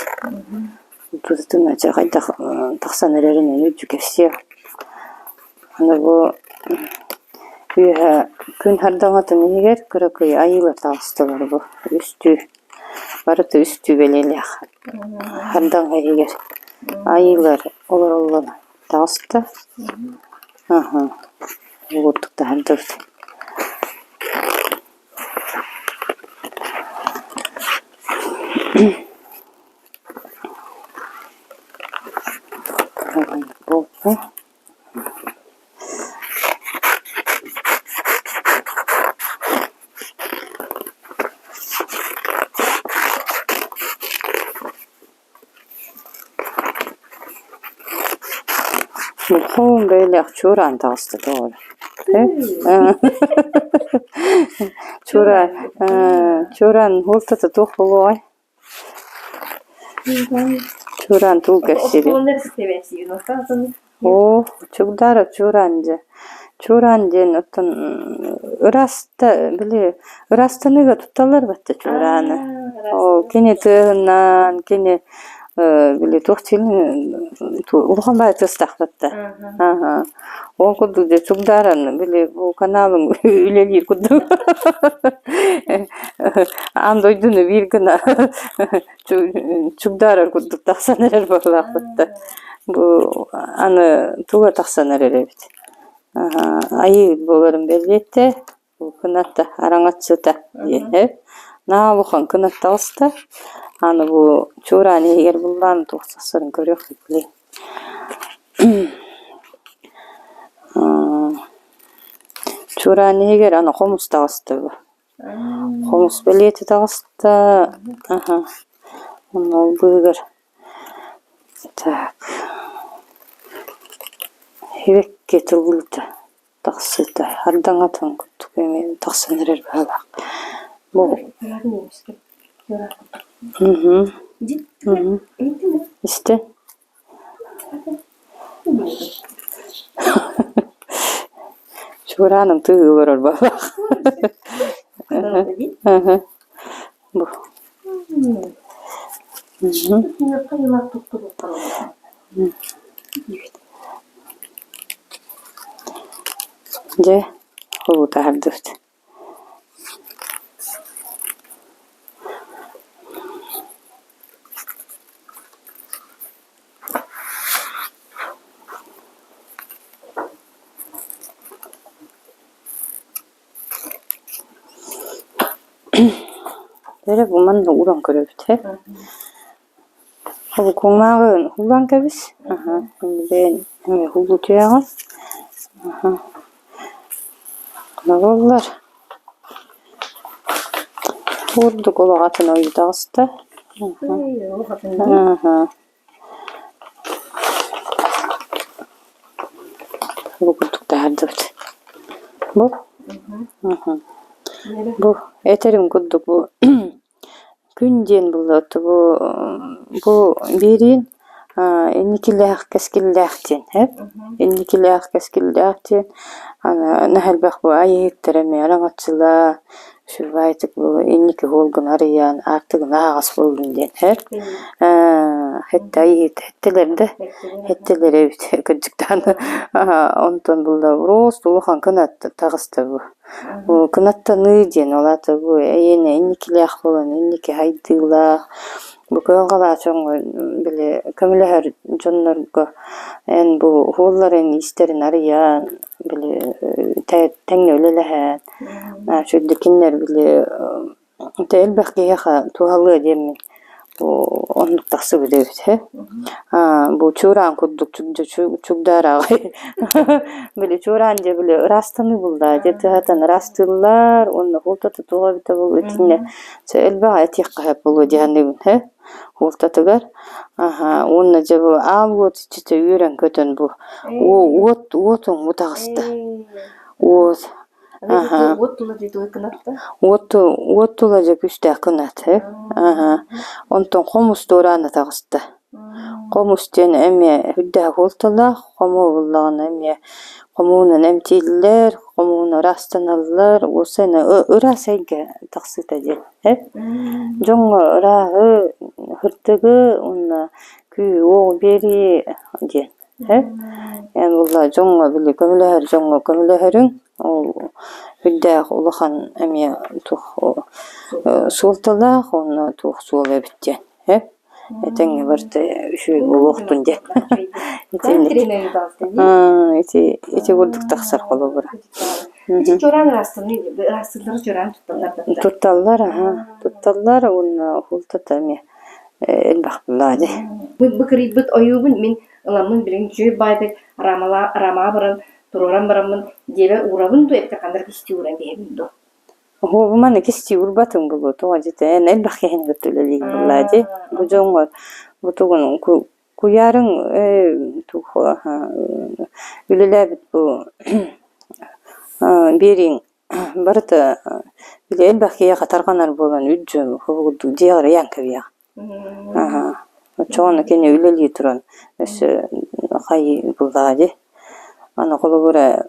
Тутатына дьэ хайдах тахсан эрэринэн үрдү кэпсиэх. Аны бу үөһэ күн сардаҥатын иһигэр кыракый айыылар таҕыстылар бу үстүү барыта үстүү бэлиэлээх сардаҥа иһигэр айыылар олороллор таҕыста аһа ол курдук таһырдьабыт. Хоһуун бэйэлээх чуораан таҕыста тоҕо Чуораан чуораан уолтата туох буолуоҕай? Чуораан тугу кэпсиирий? Оо, Чугдаарап чуораан дьэ. Чуораан диэн оттон ыраста били ыраастаныыга тутталлар бачча чуорааны. Ол кини тыаһынан, кини били туох улахан баайы тыастаахпыт да. Ол курдук дьэ Чугдааран били бу каналым үлэлиир курдук. Аан дойдуну биир гына Чугдаарар курдук тахсан эрэр быһыылаахпыт да. Бу аны туга тахсан эрэр эбит. Айыы буоларын бэлиэтэ кыната араҥаччыта диэн Наһаа улахан кынат таҕыста. Аны бу чуораан иһигэр буллаан туох тахсарын көрүөхпүт билигин. Чуораан иһигэр аны хомус таҕыста бу. Хомус бэлиэтэ таҕыста, аһа, онно ол быыһыгар так сибэкки тыллыыта тахсыыта ардаҥатын курдук эмиэ тахсан эрэр быһыылаах. Бу Истэ Чуорааным тыаһыы олорор баҕалаах. Бу. Дьэ, холуутаһардыбыт. Эрэ бу манна ууран көрөбүт ээ. Холкуҥнааҕын ууран кэбис. Аһа, бэйэн эмиэ угутуйаҕын. Аһа. Буоллар. Курдук олох атын ойуу таҕыста. Аһа. Бу курдук таһаардыбыт. Бу. Бу этэрим курдук бу Күн диэн буолла бу бу биэриин инникилээх кэскиллээх диэн эп инникилээх кэскиллээх диэн аны наһаа элбэх бу айыһыттар эмиэ араҥаччылаа үчүгэйдик бу инники суолгун арыйан аартыгын аһаҕас буоллун диэн эр хэттэ айыһыт хэттэлэр да хэттэлэр эбит кырдьыктаан онтон булла рост улахан кынат таҕыста бу Кынаттаныы диэн, ол аата бу эйиэнэ инникилээх буолан, инники хайдыылаах, бу кыһалҕалаах дьоҥҥо били көмөлөһөр дьоннорго эн бу уһуулларын, иистэрин арыйан, били тэҥҥэ үлэлэһэн, сүрдэ кинилэр били Ити элбэх киһиэхэ туһалыа диэммин оннук тахсыбыт эбит ээ. Бу чуораан курдук чугдаараҕай били чуораан дьэ били ыраастаныы булла дьэ тыһатан ыраастыыллар уонна хуолтата туох эбитэ буолуо итиннэ элбэҕи этиэххэ сөп буолуо дии саныыбын ээ хуолтатыгар аһа уонна дьэ бу аал уот иччитэ үөрэн-көтөн бу уот уот уҥу таҕыста уот Аһа. Уот тула дьэ кынатта. Уот уот тула дьэ күүстээх кынат э. Аһа. Онтон хомус туораана таҕыста. Хомус диэн эмиэ үрдээх уолталаах, хомуу буллаҕына эмиэ хомуунан эмтииллэр, хомууну ыраастаналлар, уосайна ыраас эйгэ тахсыыта диэн э. Дьоҥҥо ырааһы, сырдыгы уонна күүһү-уоҕу биэрии диэн. Эн буолла дьоҥҥо били көмөлөһөр дьоҥҥо көмөлөһөрүҥ ол үрдээх улахан эмиэ туох суолталаах уонна туох суол эбит диэн ээ этэҥҥэ барыта үчүгэй буолуохтун диэн итинник ити ити курдук тахсар холобура Чуораан ыраастаныы ыраастыыллары чуораан тутталлар тутталлар аһа тутталлар уонна уһултата эмиэ элбэх буоллаҕа дии. Бу кырыйбыт ойуубун мин ыламмын билигин үчүгэй баайдык рамалаа рамаҕа баран туруоран бараммын дьиэбэр уурабын дуо эбэтэр ханна эрэ кистии ууран биэрэбин дуо? Оһуобуманы кистии уурбатыҥ буолуо тоҕо дьиэтэ эн элбэх киһини кытта үлэлиигин буоллаа дии. Бу дьоҥҥор бу тугун Куйаарыҥ туох үлэлээбит бу биэрииҥ барыта били элбэх киһиэхэ тарҕанар буолан үт дьон курдук дьиэҕэр ыйаан кэбиһэҕин. Оччоҕуна кини үлэлии туран өссө хайыы буллаҕа дии. Аны холобура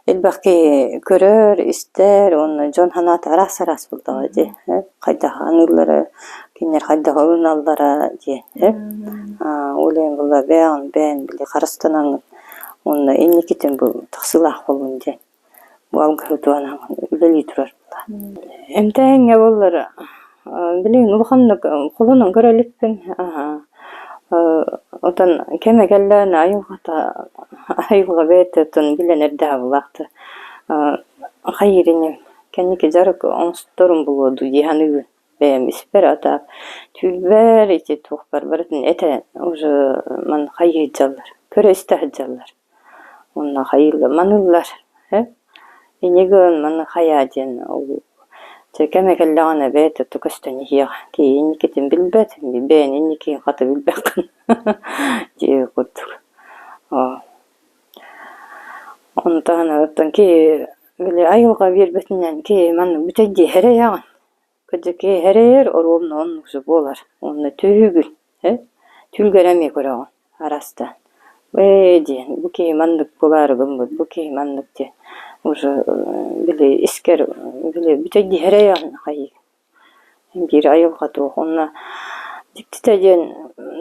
элбэх киһи көрөр, истэр уонна дьон санаата араас-араас буоллаҕа дии, хайдах аныыллара, кинилэр хайдах ылыналлара диэн Ол иһин буолла бэйэҕин бэйэҥ били харыстанаҥҥын уонна инникитин бу тахсыылаах буоллун диэн бу алгыһы туһанан үлэлии турар Эмтээһиҥҥэ буоллар билигин улаханнык холонон көрө иликпин Оттон кэмэ кэллэҕинэ айылҕата айылҕа бэйэтэ оттон билэн эрдэҕэ булаахта хайыыр ини кэнники дьарык оҥосторум буолуо дуу дии саныыбын бэйэм испэр ата түүлбэр ити туохпар барытын этэ уже манна хайыы сылдьаллар көрө-истэ сылдьаллар Уонна хайыыллар маныыллар ээ инньэ гынан маны хайаа диэн ол дьэ кэмэ кэллэҕинэ бэйэтэ тута көстөн иһиэҕэ киһи инникитин билбэт бэйэни инникигин хата билбэккин диэбит курдук Онтон оттон киһи били айылҕа биэрбэтинэн киһи маннык бүтэйдии эрэйэҕин Кырдьык эрэйэр оруобуна оннук же буолар уонна түһүүгүн ээ түлгэр эмиэ көрөҕүн араастаан ээ диэн бу киһи маннык буолаары гыммыт бу киһи маннык диэн уже били искэр били бүтэйдии эрэйэҕин хайыы биир айылҕа туох уонна дьиктитэ диэн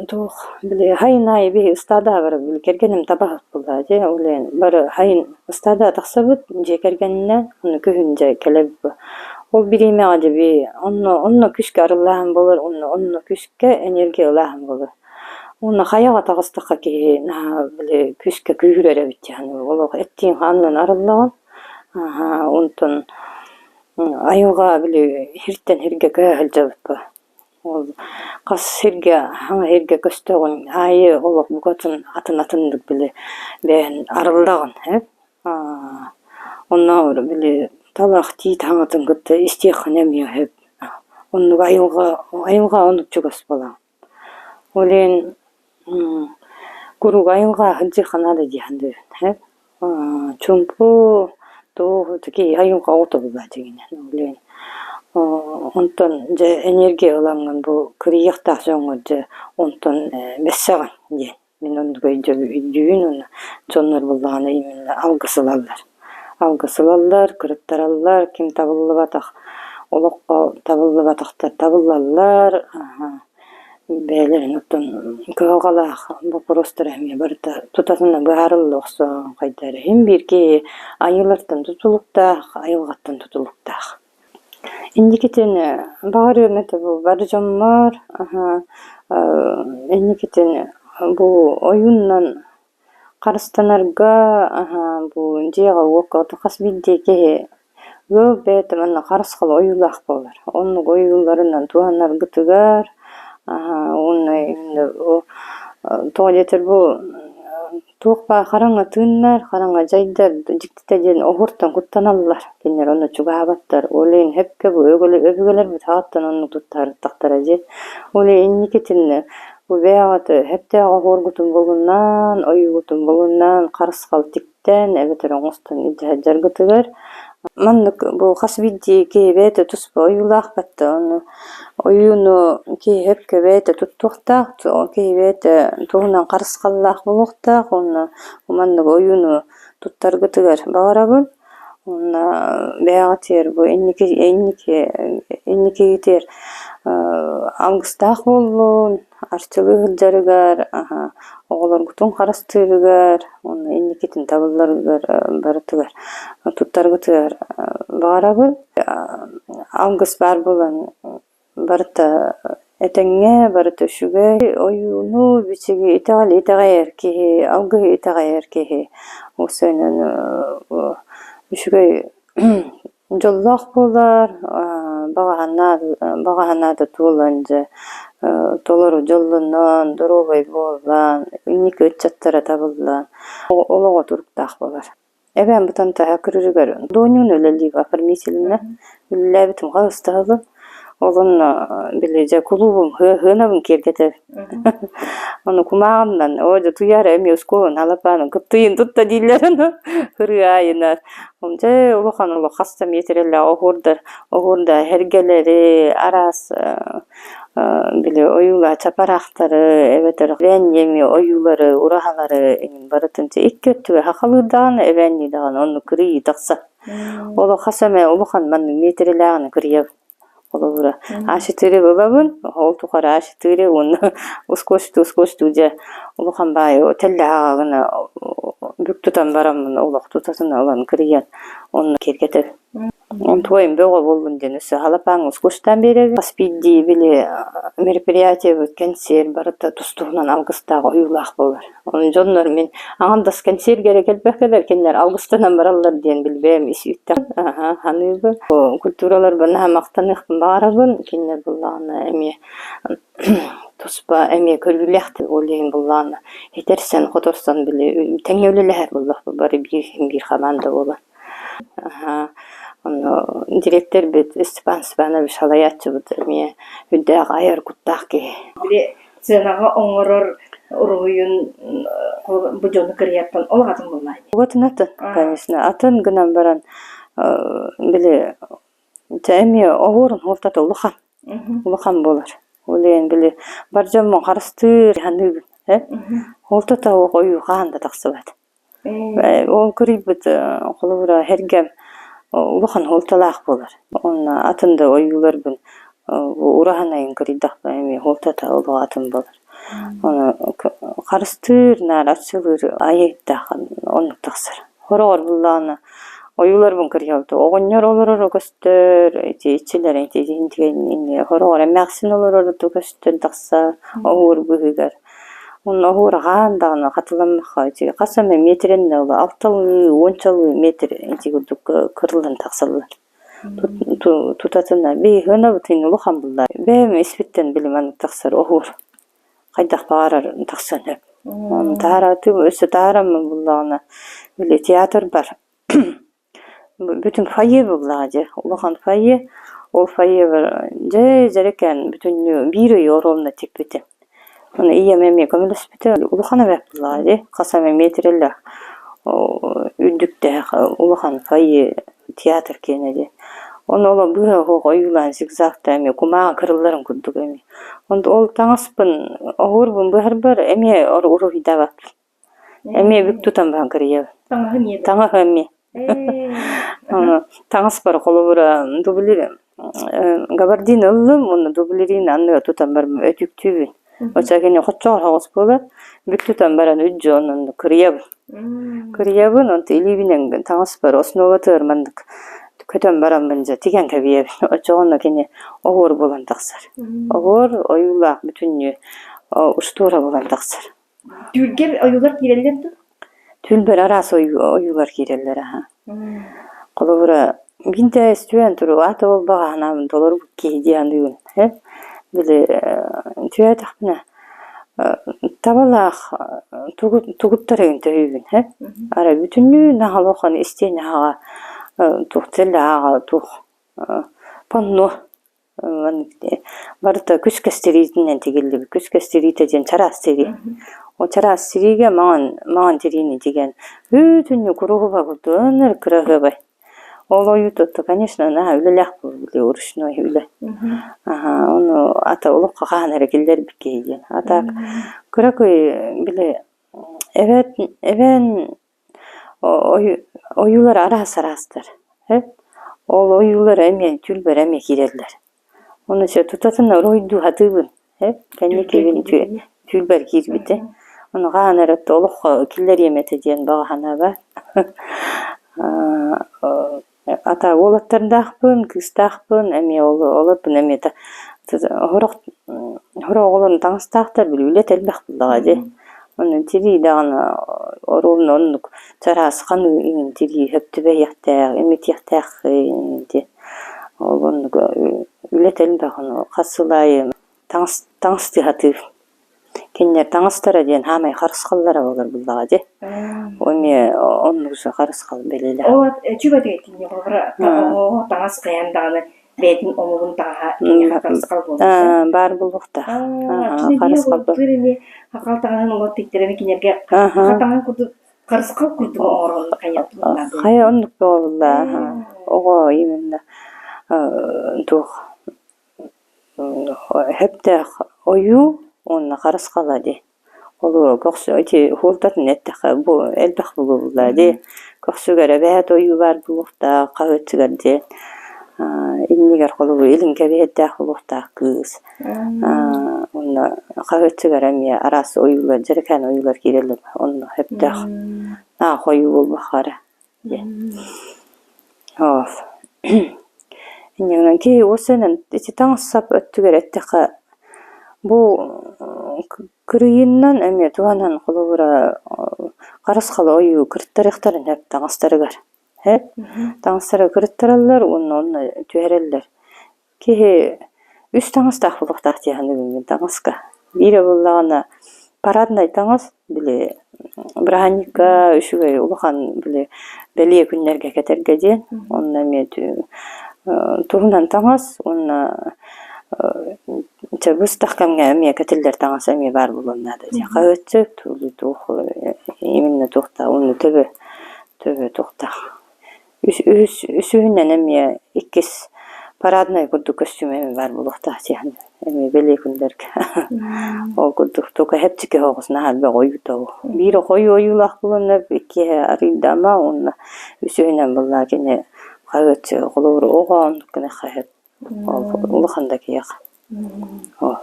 туох били хайын аайы биһи ыстаадаҕа барабыт били кэргэним табаһыт буоллаҕа дии ол иһин бары хайын ыстаадаҕа тахсабыт дьиэ кэргэнинэн уонна күһүн дьэ кэлэбит Ол бириэмэҕэ дьэби онно онно күүскэ арыллааһын буолар уонна онно күүскэ энергия ылааһын буолар. Уонна хайаҕа таҕыстахха киһи наһаа били күүскэ күүһүрэр эбит дии саныыбын. Олох эттиин-хаанныын арыллаҕын. Аһаа онтон айылҕа били сиртэн сиргэ көһө сылдьабыт буо. Ол хас сиргэ хаҥа сиргэ көстөҕүн аайы олох букатын атын-атыннык били бэйэн арыллаҕын ээ. Оннооҕор били талах тиит хаҥатын кытта истиэххин эмиэ сөп. Оннук айылҕа айылҕа оннук чугас буолаҕын. Ол иһин куруук айылҕа сылдьыахха наада дии саныыбын ээ. Чуумпу туох киһи айылҕа оҕото буоллаҕа дьиҥинэн. Ол иһин онтон дьэ энергия ылаҥҥын бу кырыйыахтаах дьоҥҥор дьэ онтон бэссэҕин диэн. Мин оннук өйдүүбүн уонна дьоннор буоллаҕына именно алгыс ылаллар. Алгыс ылаллар, кырыттараллар, ким табыллыбатах олоххо табыллыбатахтар табыллаллар, бэйэлэрин оттон кыһалҕалаах боппуруостара эмиэ барыта тутатына быһаарылла охсон хайда эрэ иһин биир киһи айыылартан тутулуктаах, айылҕаттан тутулуктаах. Инникитин баҕарыам этэ бу бар дьоммор, инникитин бу ойууннан харыстанарга бу дьиэҕэ-уокка хас биирдии киһи ыал бэйэтэ манна харысхал ойуулаах буолар. Оннук ойууларынан туһанаргытыгар уонна тоҕо диэтэр бу Туох баар хараҥа тыыннар, хараҥа дьайдар дьиктитэ диэн оһуортан куттаналлар, кинилэр онно чугаһаабаттар. Ол иһин сөпкө бу өбүгэлэрбит аҕаттан оннук туттарыттахтара дии. Ол иһин инникитин бу бэйэҕит сөптөөх оһуоргутун булунан, ойуугутун булунан, харысхал тиктэн эбэтэр оҥостон илдьэ сылдьаргытыгар маннык бу хас биирдии киһи бэйэтэ туспа ойуулаах батта ону Ойууну киһи сөпкө бэйэтэ туттуохтаах, киһи бэйэтэ туһунан харысхаллаах буолуохтаах уонна маннык ойууну туттаргытыгар баҕарабын уонна бэйэҕитигэр бу инники инники инникигитигэр алгыстаах буоллун, арчылыы сылдьарыгар, оҕолоргутун харыстыырыгар уонна инникитин табылларыгар барытыгар туттаргытыгар баҕарабын. Алгыс баар буолан барыта этэҥҥэ, барыта үчүгэй. Ойууну бичиги итэҕэл итэҕэйэр киһи, алгыһы итэҕэйэр киһи уопсайынан үчүгэй дьоллоох буолар, баҕа санаата туолан дьэ толору дьоллонон, доруобай буолан, инники ыччаттара табыллан олоҕо туруктаах буолар. Эбээм бытантайа кырыырыгар Дуонньуун үлэлиир оформительно үлэлээбитим хаһыс да сылым. Ол онно били дьэ кулуубум хыанабын киэргэтэр. Ону кумааҕыннан оо дьэ туйаара эмиэ оскуолан халапаанын кыптыйын тутта дииллэр ону ырыа айынар. Дьэ улахан олох хас да миэтэрэлээх оһуордар оһуорда эргэлэри араас били ойуулаа чапараахтары эбэтэр эбээннии эмиэ ойуулары ураһалары эҥин барытын икки өттүгэр хахалыыр даҕаны эбээннии даҕаны оннук кырыйыы тахсар. Ол хас эмэ улахан маннык миэтэрэлээҕин кырыйабын. Холобура, А4 ылабын, ол тухары А4 уонна ускуостуу-ускуостуу дьэ улахан баайы тэллэһэ гына бүк тутан бараммын олох тутатын ылан кырыйан онно киэргэтэбин. Онтуойум бөҕө буоллун диэн өссө халапааҥҥа ускуустаан биэрэбин. Хас биирдии били мероприятиебыт, кэнсиэр барыта тус-туһунан алгыстаах ойуулаах буолар. Ону дьоннор мин аҥардас кэнсиэргэ эрэ кэлбэккэлэр кинилэр алгыстанан бараллар диэн билбэм ис үүттэх саныыбын. Культураларбын наһаа махтаныахпын баҕарабын. Кинилэр буллаҕына эмиэ туспа эмиэ көрүүлээх ол иһин буллаҕына этэрсэн-хоторсон били тэҥҥэ үлэлэһэр буоллахпыт бары биир биир хамаанда буолан. Онно дириэктэрбит Степан Степанович салайааччыбыт эмиэ үрдээх айар куттаах киһи. Били сыанаҕа оҥорор уруһуйун бу дьону кырыйартан олох атын буоллаа дии. Уотун атын, конечно, атын гынан баран били дьэ эмиэ оһуорун суолтата улахан, улахан буолар. Ол иһин били бар дьоммун харыстыыр саныыбын э. Суолтата ойуу хаһан да тахсыбат. Ол кырыйбыт холобура сэргэм улахан суолталаах буолар. Уонна атын да ойууларбын ураһанайын кырыйдахпына эмиэ суолтата олох атын буолар. Ону харыстыыр, наар арчылыыр айыыттаах оннук тахсар. Хороҕор буллаҕына ойууларбын кырыйабыт. Оҕонньор олороро көстөр, ити иччилэр ити хороҕор эмээхсин олороро көстөн тахсар оһуор быыһыгар. Онно оһуораҕаан даҕаны хатыламмакка ити хас эмэ миэтэрэннэ ыла алталыы, уончалыы миэтэрэ ити курдук кырыллан тахсаллар. Тутатына биһиги улахан булла. Бэйэм испиттэн били маннык тахсар оһуор хайдах баҕарар тахсан сөп. Ону таһараатыы өссө таһаараммын буллаҕына били театр бар Бүтүн фойе буоллаҕа дии, улахан фойе. Ол фойебар дьэ дьэрэкээн бүтүннүү биир ый оруобуна тикпитим. Ону ийэм эмиэ көмөлөспүтэ. Улахан эбээт буоллаҕа дии, хас эмэ миэтэрэлээх үрдүктээх улахан фойе театр киэнэ дии. Ону ол быыһа оһох ойуулаан зигзагтаан эмиэ кумааҕы кырылларын курдук эмиэ. Онто ол таҥаспын оһуорбун быһарбар эмиэ уруһуйдаабаппын. Эмиэ бүк тутан баран кырыйабын. Таҥаһы эмиэ да? Таҥаһы эмиэ. Ээ. Таҥаспар холобура дублер габардин ыллым уонна дублерин анныга тутан баран өтүктүүбүн. Оччо кини хоччоҕор соҕус буолар. Бүк тутан баран үддьү онон кырыйабын. Кырыйабын онто илиибинэн таҥаспар основатыгар маннык көтөн бараммын дьэ тигэн кэбиһэбин. Оччоҕуна кини оһуор буолан тахсар. Оһуор ойуулаах бүтүннүү устуора буолан тахсар. Түүлгэр ойуулар киирэллэр дуо? Түүлбэр араас ойуулар киирэллэр аһа. Холобура, биирдэ үстүөн турук аата буолбаҕа санаабын толорбут киһи дии саныыбын э. Били түһээтэхпинэ табалаах тугуттар эҥин төһүүбүн э. Арай бүтүннүү наһаа улахан истиэнэ аһаҕа туох тэллэх аһаҕа туох панно Барыта күс кэстириитинэн тигиллибит. Күс кэстириитэ диэн чараас тирии. Ол чараас тириигэ маҥан маҥан тириини тигэн бүтүннүү куруһуба курдук ынырык кыраһыабай. Ол ойуутуттан, конечно, наһаа үлэлээх буолбут ручной үлэ. Аһаа, ону ата олоххо хаһан эрэ киллэрбит киһи диэн. А так кыракый били эбэт эбээн Ойуулар араас-араастар Ол ойуулар эмиэ түүлбэр эмиэ киирэллэр. Ону чэ тутатына уруһуйдуу сатыыбын кэнникибин түүлбэр киирбитэ. Ону хаһан эрэ олоххо киллэриэм этэ диэн баҕа санаа баар. Ата уолаттардаахпын, кыыстаахпын, эмиэ олорбун эмиэ сорох сорох оҕолорум таҥастаахтар, били үлэтэ элбэх буоллаҕа дии. Онон тирии даҕаны оруобуна оннук чараас ханыы иҥин тирии сөп түбэһиэхтээх, имитиэхтээх дии. Ол оннук үлэтэ элбэх ону хас сыл аайы таҥас таҥастыы сатыыр. Кинилэр таҥастара диэн саамай харысхаллара буолар буоллаҕа дии. Эмиэ оннук харысхал бэлиэлээх. Ол үчүгэй кинигэ холобура таҥас хайаан даҕаны бэйэтин омугун таҥаһа киниэхэ харысхал буолуохтаах. Баар буолуохтаах. Харысхал Хахал таҥаһын олор тиктэрэн кинилэргэ саха таҥаһын курдук харысхал курдук оҥорон Хайа оннук буолла оҕо именно туох сөптөөх ойуу уонна харысхала дии. Олуо көхсү ити уһуурдатын эттэххэ бу элбэх буолуллар дии. Көхсүгэр эбээт ойуу баар буолуохтаах, хаһыаччыгар диэн иннигэр холобур илин кэбиһэрдээх буолуохтаах кыыс. Уонна хаһыаччыгар эмиэ араас ойуулар, дьэрэкээн ойуулар киирэллэр онно сөптөөх аах ойуу буолбахха эрэ диэн. Инньэ киһи уосанан ити таҥас-сап өттүгэр эттэххэ бу кырыйыннан эмиэ туһанан холобура харысхал ойуу кырыттарыахтарын сөп таҥастарыгар сөп таҥастара кырыттараллар уонна онно түһэрэллэр. Киһи үс таҥастаах буолуохтаах дии саныыбын мин таҥаска. Биирэ буоллаҕына параднай таҥас, били бырааһынньыкка үчүгэй улахан били бэлиэ күннэргэ кэтэргэ диэн. Онно эмиэ туһунан таҥас уонна чэ быстах кэмҥэ эмиэ кэтиллэр таҥас эмиэ баар буолуон наада дии. Хаһыаччык, туох именно туохтаах уонна төбө төбө туохтаах Үсүһүнэн эмиэ иккис параднай курдук көстүүм эмиэ баар буолуохтаах дии эмиэ бэлиэ күннэргэ. Ол курдук тука хэпчики соҕус наһаа элбэх ойуута ол. Биир хойуу ойуулаах буоланнар иккиһэ арыйдама уонна үсүһүнэн буолла кини хаһыатчы холобур оҕо оннук гына хаһыат Ол улахан да киһиэхэ. Ол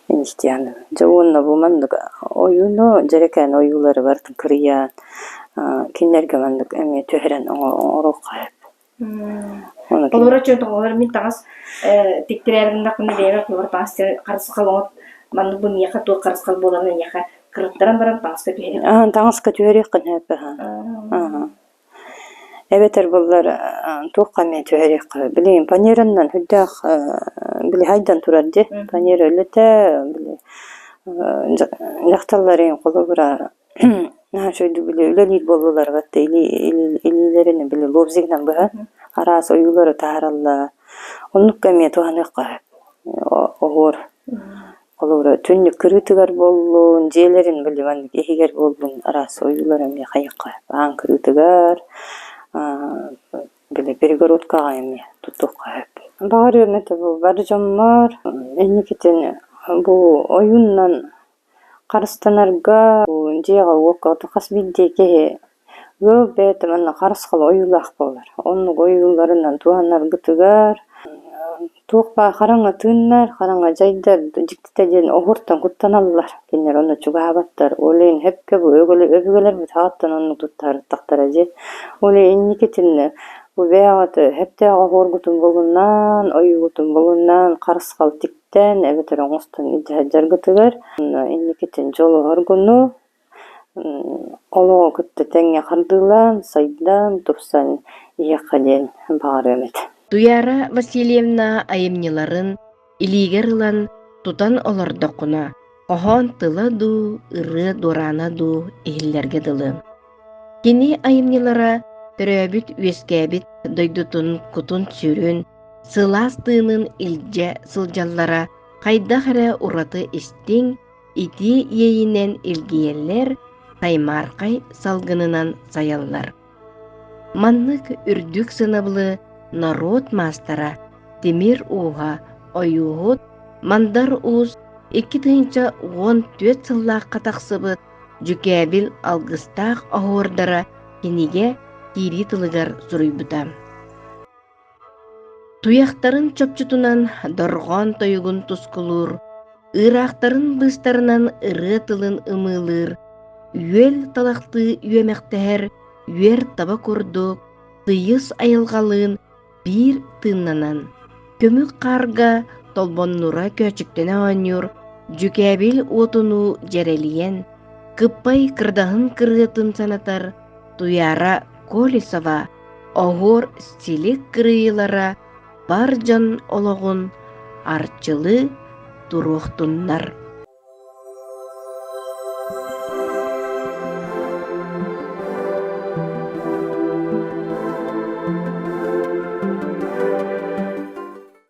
инистиан. Дьэ уонна бу маннык ойууну дьэрэкээн ойуулары барытын кырыйан кинилэргэ маннык эмиэ түһэрэн оҥоруохха сөп. Олорор дьон тоҕолор мин таҥас тиктэрээр гыннахпына бэйэбэр холобур таҥас харысхал оҥот маннык бу миэхэ туох харысхал буоларын эйиэхэ кырыттаран баран таҥаска түһэриэххин Таҥаска түһэриэххин сөп Эбэтэр буоллар туохха эмиэ түһэриэххэ билигин фанеранан сүрдээх били хайдан турар дии фанера үлэтэ били дьахталларын холобура наһаа үчүгэйдик били үлэлиир буоллулар батта илиилэрин били лобзигынан быһан араас ойуулары таһаараллар оннукка эмиэ туһаныахха сөп оһуор Холобура, түннүк кырыытыгар буоллун, дьиэлэрин били маннык иһигэр буоллун араас ойуулар эмиэ хайыахха аан кырыытыгар, били перегородкаҕа эмиэ тутуохха сөп. Баҕарыам этэ бу бары дьоммор инникитин бу ойууннан харыстанарга дьиэҕэ-уокка хас биирдии киһи Ыал бэйэтэ манна харысхал ойуулаах буолар. Оннук ойууларынан туһанаргытыгар туох баар хараҥа тыыннар, хараҥа дьайдар дьиктитэ диэн оһуортан куттаналлар. Кинилэр онно чугаһаабаттар. Ол иһин сөпкө бу өбүгэлэрбит аҕаттан оннук туттарыттахтара дии. Ол иһин инникитин бу бэйэҕит сөптөөх оһуоргутун булунан, ойуугутун булунан харысхал тиктэн эбэтэр оҥостон илдьэ сылдьаргытыгар инникитин дьолуһаргыну Олоҕу кытта тэҥҥэ хардыылаан, сайдан, тупсан иһиэххэ диэн баҕарыам этэ. Туйаара Васильевна айымньыларын илиигэр ылан тутан олордоххуна, хоһоон тыла дуу, ырыа дуораана дуу иһиллэргэ дылы. Кини айымньылара төрөөбүт-үөскээбит дойдутун кутун-сүрүн, сылаас тыынын илдьэ сылдьаллара хайдах эрэ ураты истиҥ, Итии иэйиинэн илгийэллэр, таймаархай салгынынан сайаллар. Маннык үрдүк сыанабылы норуот маастара, тимир ууһа, ойууһут Мандар Уус 2014 сыллаахха тахсыбыт Дьүкээбил алгыстаах оһуордара кинигэ киирии тылыгар суруйбута. Туйахтарын чопчутунан дорҕоон тойугун тускулуур, ыыраахтарын быыстарынан ырыа тылын ымыылыыр, үөл талахтыы үөмэхтэһэр үөр таба курдук тыйыс айылҕалыын биир тыыннанан, көмүк хаарга толбоннура көөчүктэнэ оонньуур дьүкээбил уотунуу дьэрэлийэн, кыппай кырдаһын кырыатын санатар Туйаара Колесова Оһуор силик кырыйыылара бар дьон олоҕун арчылыы туруохтуннар.